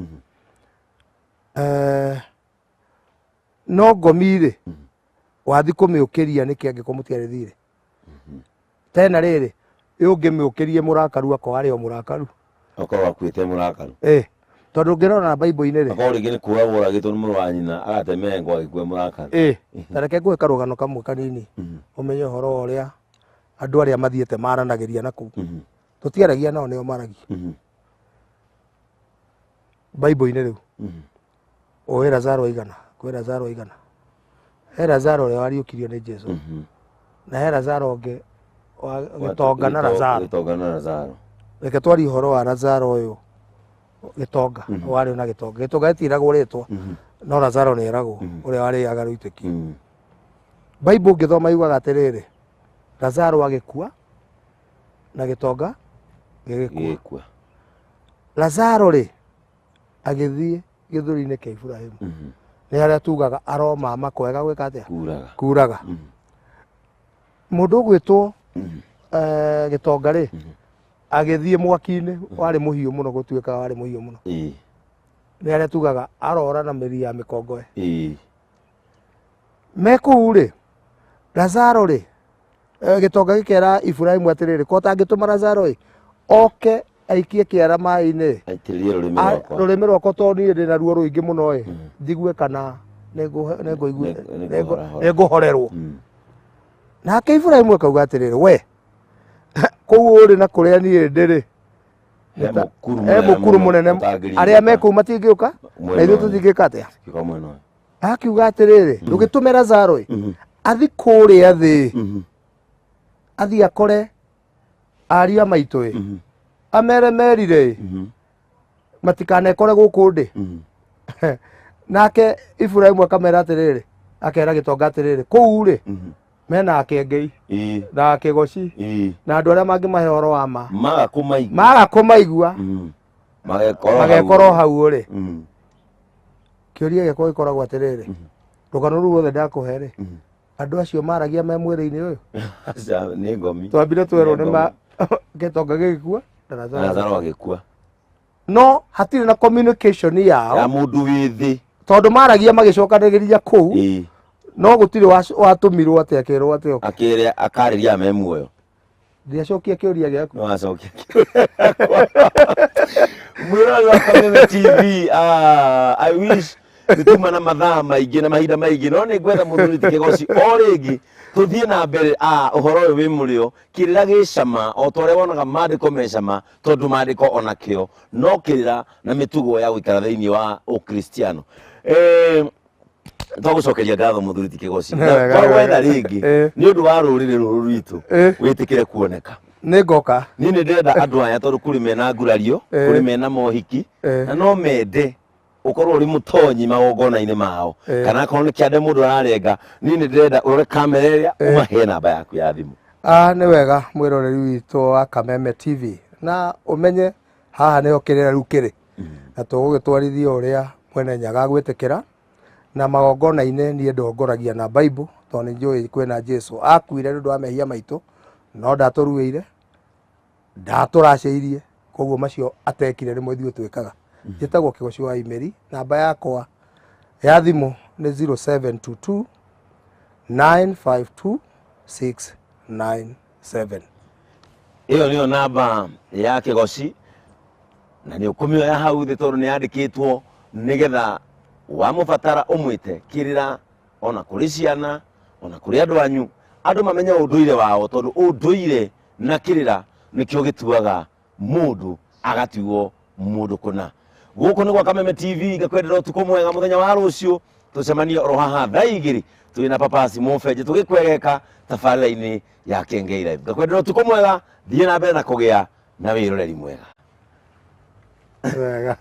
No ngomi rĩ, wathi kũmĩũkĩria nĩkĩ angĩkorwo mũtiarĩ thirĩ? Tena rĩrĩ, ĩ ũngĩmĩũkĩrie mũrakaru akorwo arĩ o mũrakaru. Akorwo akuĩte mũrakaru. Tondũ ũngĩrora na Bible-inĩ rĩ, akorwo rĩngĩ nĩ kũragwo oragĩtwo nĩ mũrũ wa nyina, agatemengwo agĩkua mũrakaru. Ta reke ngũhe karũgano kamwe kanini ũmenye ũhoro wa ũrĩa andũ arĩa mathiĩte maranagĩria na kũu. Tũtiaragia nao, nĩo maragia. Bible-inĩ rĩu, ũĩ Lazaro aigana? Kwĩ Lazaro aigana? He Lazaro ũrĩa wariũkirio nĩ Jesu, na he Lazaro ũngĩ wa gĩtonga na Lazaro. Gĩtonga na Lazaro. Reke twarie ũhoro wa Lazaro ũyũ gĩtonga, warĩ na gĩtonga. Gĩtonga gĩtiragwo rĩtwa, no Lazaro nĩ eragwo, ũrĩa warĩaga rũitĩki. Bible ũngĩthoma yugaga atĩrĩrĩ, Lazaro agĩkua na gĩtonga gĩgĩkua. Gĩgĩkua. Lazaro rĩ, agĩthiĩ gĩthũri-inĩ kĩa Iburahĩmu. Nĩ harĩa tugaga aromama kwega gwĩka atĩa? Kuraga. Kuraga. Mũndũ ũgwĩtwo gĩtonga rĩ, agĩthiĩ mwaki-inĩ warĩ mũhiũ mũno, gũtuĩka warĩ mũhiũ mũno. Nĩ harĩa tugaga arora na mĩri ya mĩkongoe. Me kũu rĩ, Lazaro rĩ, gĩtonga gĩkera Iburahĩmu atĩrĩrĩ, ko ũtangĩtũma Lazaro ĩ oke aikie kĩara maĩ-inĩ, aitĩrĩrie rũrĩmĩ rwakwa. Rũrĩmĩ rwakwa, tondũ niĩ ndĩna ruo rũingĩ mũno ĩ, njigue kana nĩngũhorerwo. Nake Iburahĩmu akauga atĩrĩrĩ, we kũu ũrĩ na kũrĩa niĩ ndĩrĩ, He mũkuru he mũkuru mũnene, ũtangĩringĩka. Arĩa me kũu matingĩũka na ithuĩ Mwena ũyũ. tũtingĩka atĩa? Gĩũka mwena ũyũ. Akiuga atĩrĩrĩ, ndũgĩtũme Lazaro ĩ athi kũrĩa thĩ, athi akore ariũ a maitũ ĩ, amere merire ĩ, matikanekore gũkũ ndĩ. Nake Iburahĩmu akamera atĩrĩrĩ, akera gĩtonga atĩrĩrĩ, kũu rĩ mena akengei na akĩgoci na andũ arĩa mangĩmahe ũhoro wa ma. Maga kũmaigua. Maga kũmaigua, Magekorwo magekorwo hau ũrĩ. Kĩũria gĩakwa gĩkoragwo atĩrĩrĩ, rũgano rũu ruothe ndakũhe rĩ, andũ acio maragia me mwĩrĩ-inĩ ũyũ? Aca, nĩ ngomi. Twambire twerwo nĩ ma Ngomi. gĩtonga gĩgĩkua na Lazaro. Lazaro agĩkua. No hatirĩ na communication yao ya mũndũ wĩ thĩ, tondũ maragia magĩcokanĩrĩria kũu, no gũtirĩ watũmirwo atĩ akĩrwo atĩ oke. Akĩrĩa akarĩria me muoyo. Ndiacokia kĩũria gĩaku. No acokia mwĩrori wa Kameme TV. I wish nĩtuma na mathaa maingĩ na mahinda maingĩ, no nĩ ngwetha mũthuri ti Kĩgoci o rĩngĩ tũthiĩ na mbere. Ũhoro ũyũ wĩ mũrĩo, kĩrĩra gĩ cama o ta ũrĩa wonaga maandĩko me cama, tondũ maandĩko onakĩo no kĩrĩra na mĩtugo ya gũikara thĩinĩ wa Ũkristiano. Twagũcokeria ngatho mũthuri ti Kĩgoci. Nĩ wega, nĩ twagwetha wega. Rĩngĩ nĩ ũndũ wa rũrĩrĩ rũrũ rwitũ, wĩtĩkĩre kuoneka. Nĩ ngoka. Niĩ nĩ ndĩrenda andũ aya, tondũ kũrĩ mena ngurario, kũrĩ mena mohiki, na no mende ũkorwo ũrĩ mũtonyi magongona-inĩ mao, kana akorwo nĩ kĩande mũndũ ararenga. Niĩ nĩ ndĩrenda ũrore kamera ĩrĩa, ũmahe namba yaku ya thimũ. Ah, nĩ wega mwĩroreri witũ wa Kameme TV, na ũmenye haha nĩho kĩrĩra rĩu kĩrĩ. Na tũgũgĩtwarithia ũrĩa Mwene Nyaga agwĩtĩkĩra. Na magongona-inĩ niĩ ndongoragia na Bible, tondũ nĩ njũĩ kwĩna Jesu akuire nĩ ũndũ wa mehia maitũ, no ndatũruĩire, ndatũracĩirie, koguo macio atekire nĩmo ithuĩ twĩkaga. Njĩtagwo Kĩgoci wa Imeri, namba yakwa ya thimũ nĩ 0722 952 697. Ĩyo nĩyo namba ya Kĩgoci, na nĩ ũkũmĩoya hau thĩ tondũ nĩ yandĩkĩtwo, nĩgetha wamũbatara ũmwĩte kĩrĩra, ona kũrĩ ciana, ona kũrĩ andũ anyu, andũ mamenye ũndũire wao, tondũ ũndũire na kĩrĩra nĩkĩo gĩtuaga mũndũ agatuo mũndũ kũna. Gũkũ nĩ gwa Kameme TV, ngakwendera ũtukũ mwega. Mũthenya wa rũciũ tũcemanie oro haha thaa 2 twĩ na Papasi Mũbenje tũgĩkwegeka tabarĩra-inĩ ya Kengei Live. Ngakwendera ũtukũ mwega, thiĩ na mbere na kũgĩa na wĩroreri mwega. Wega.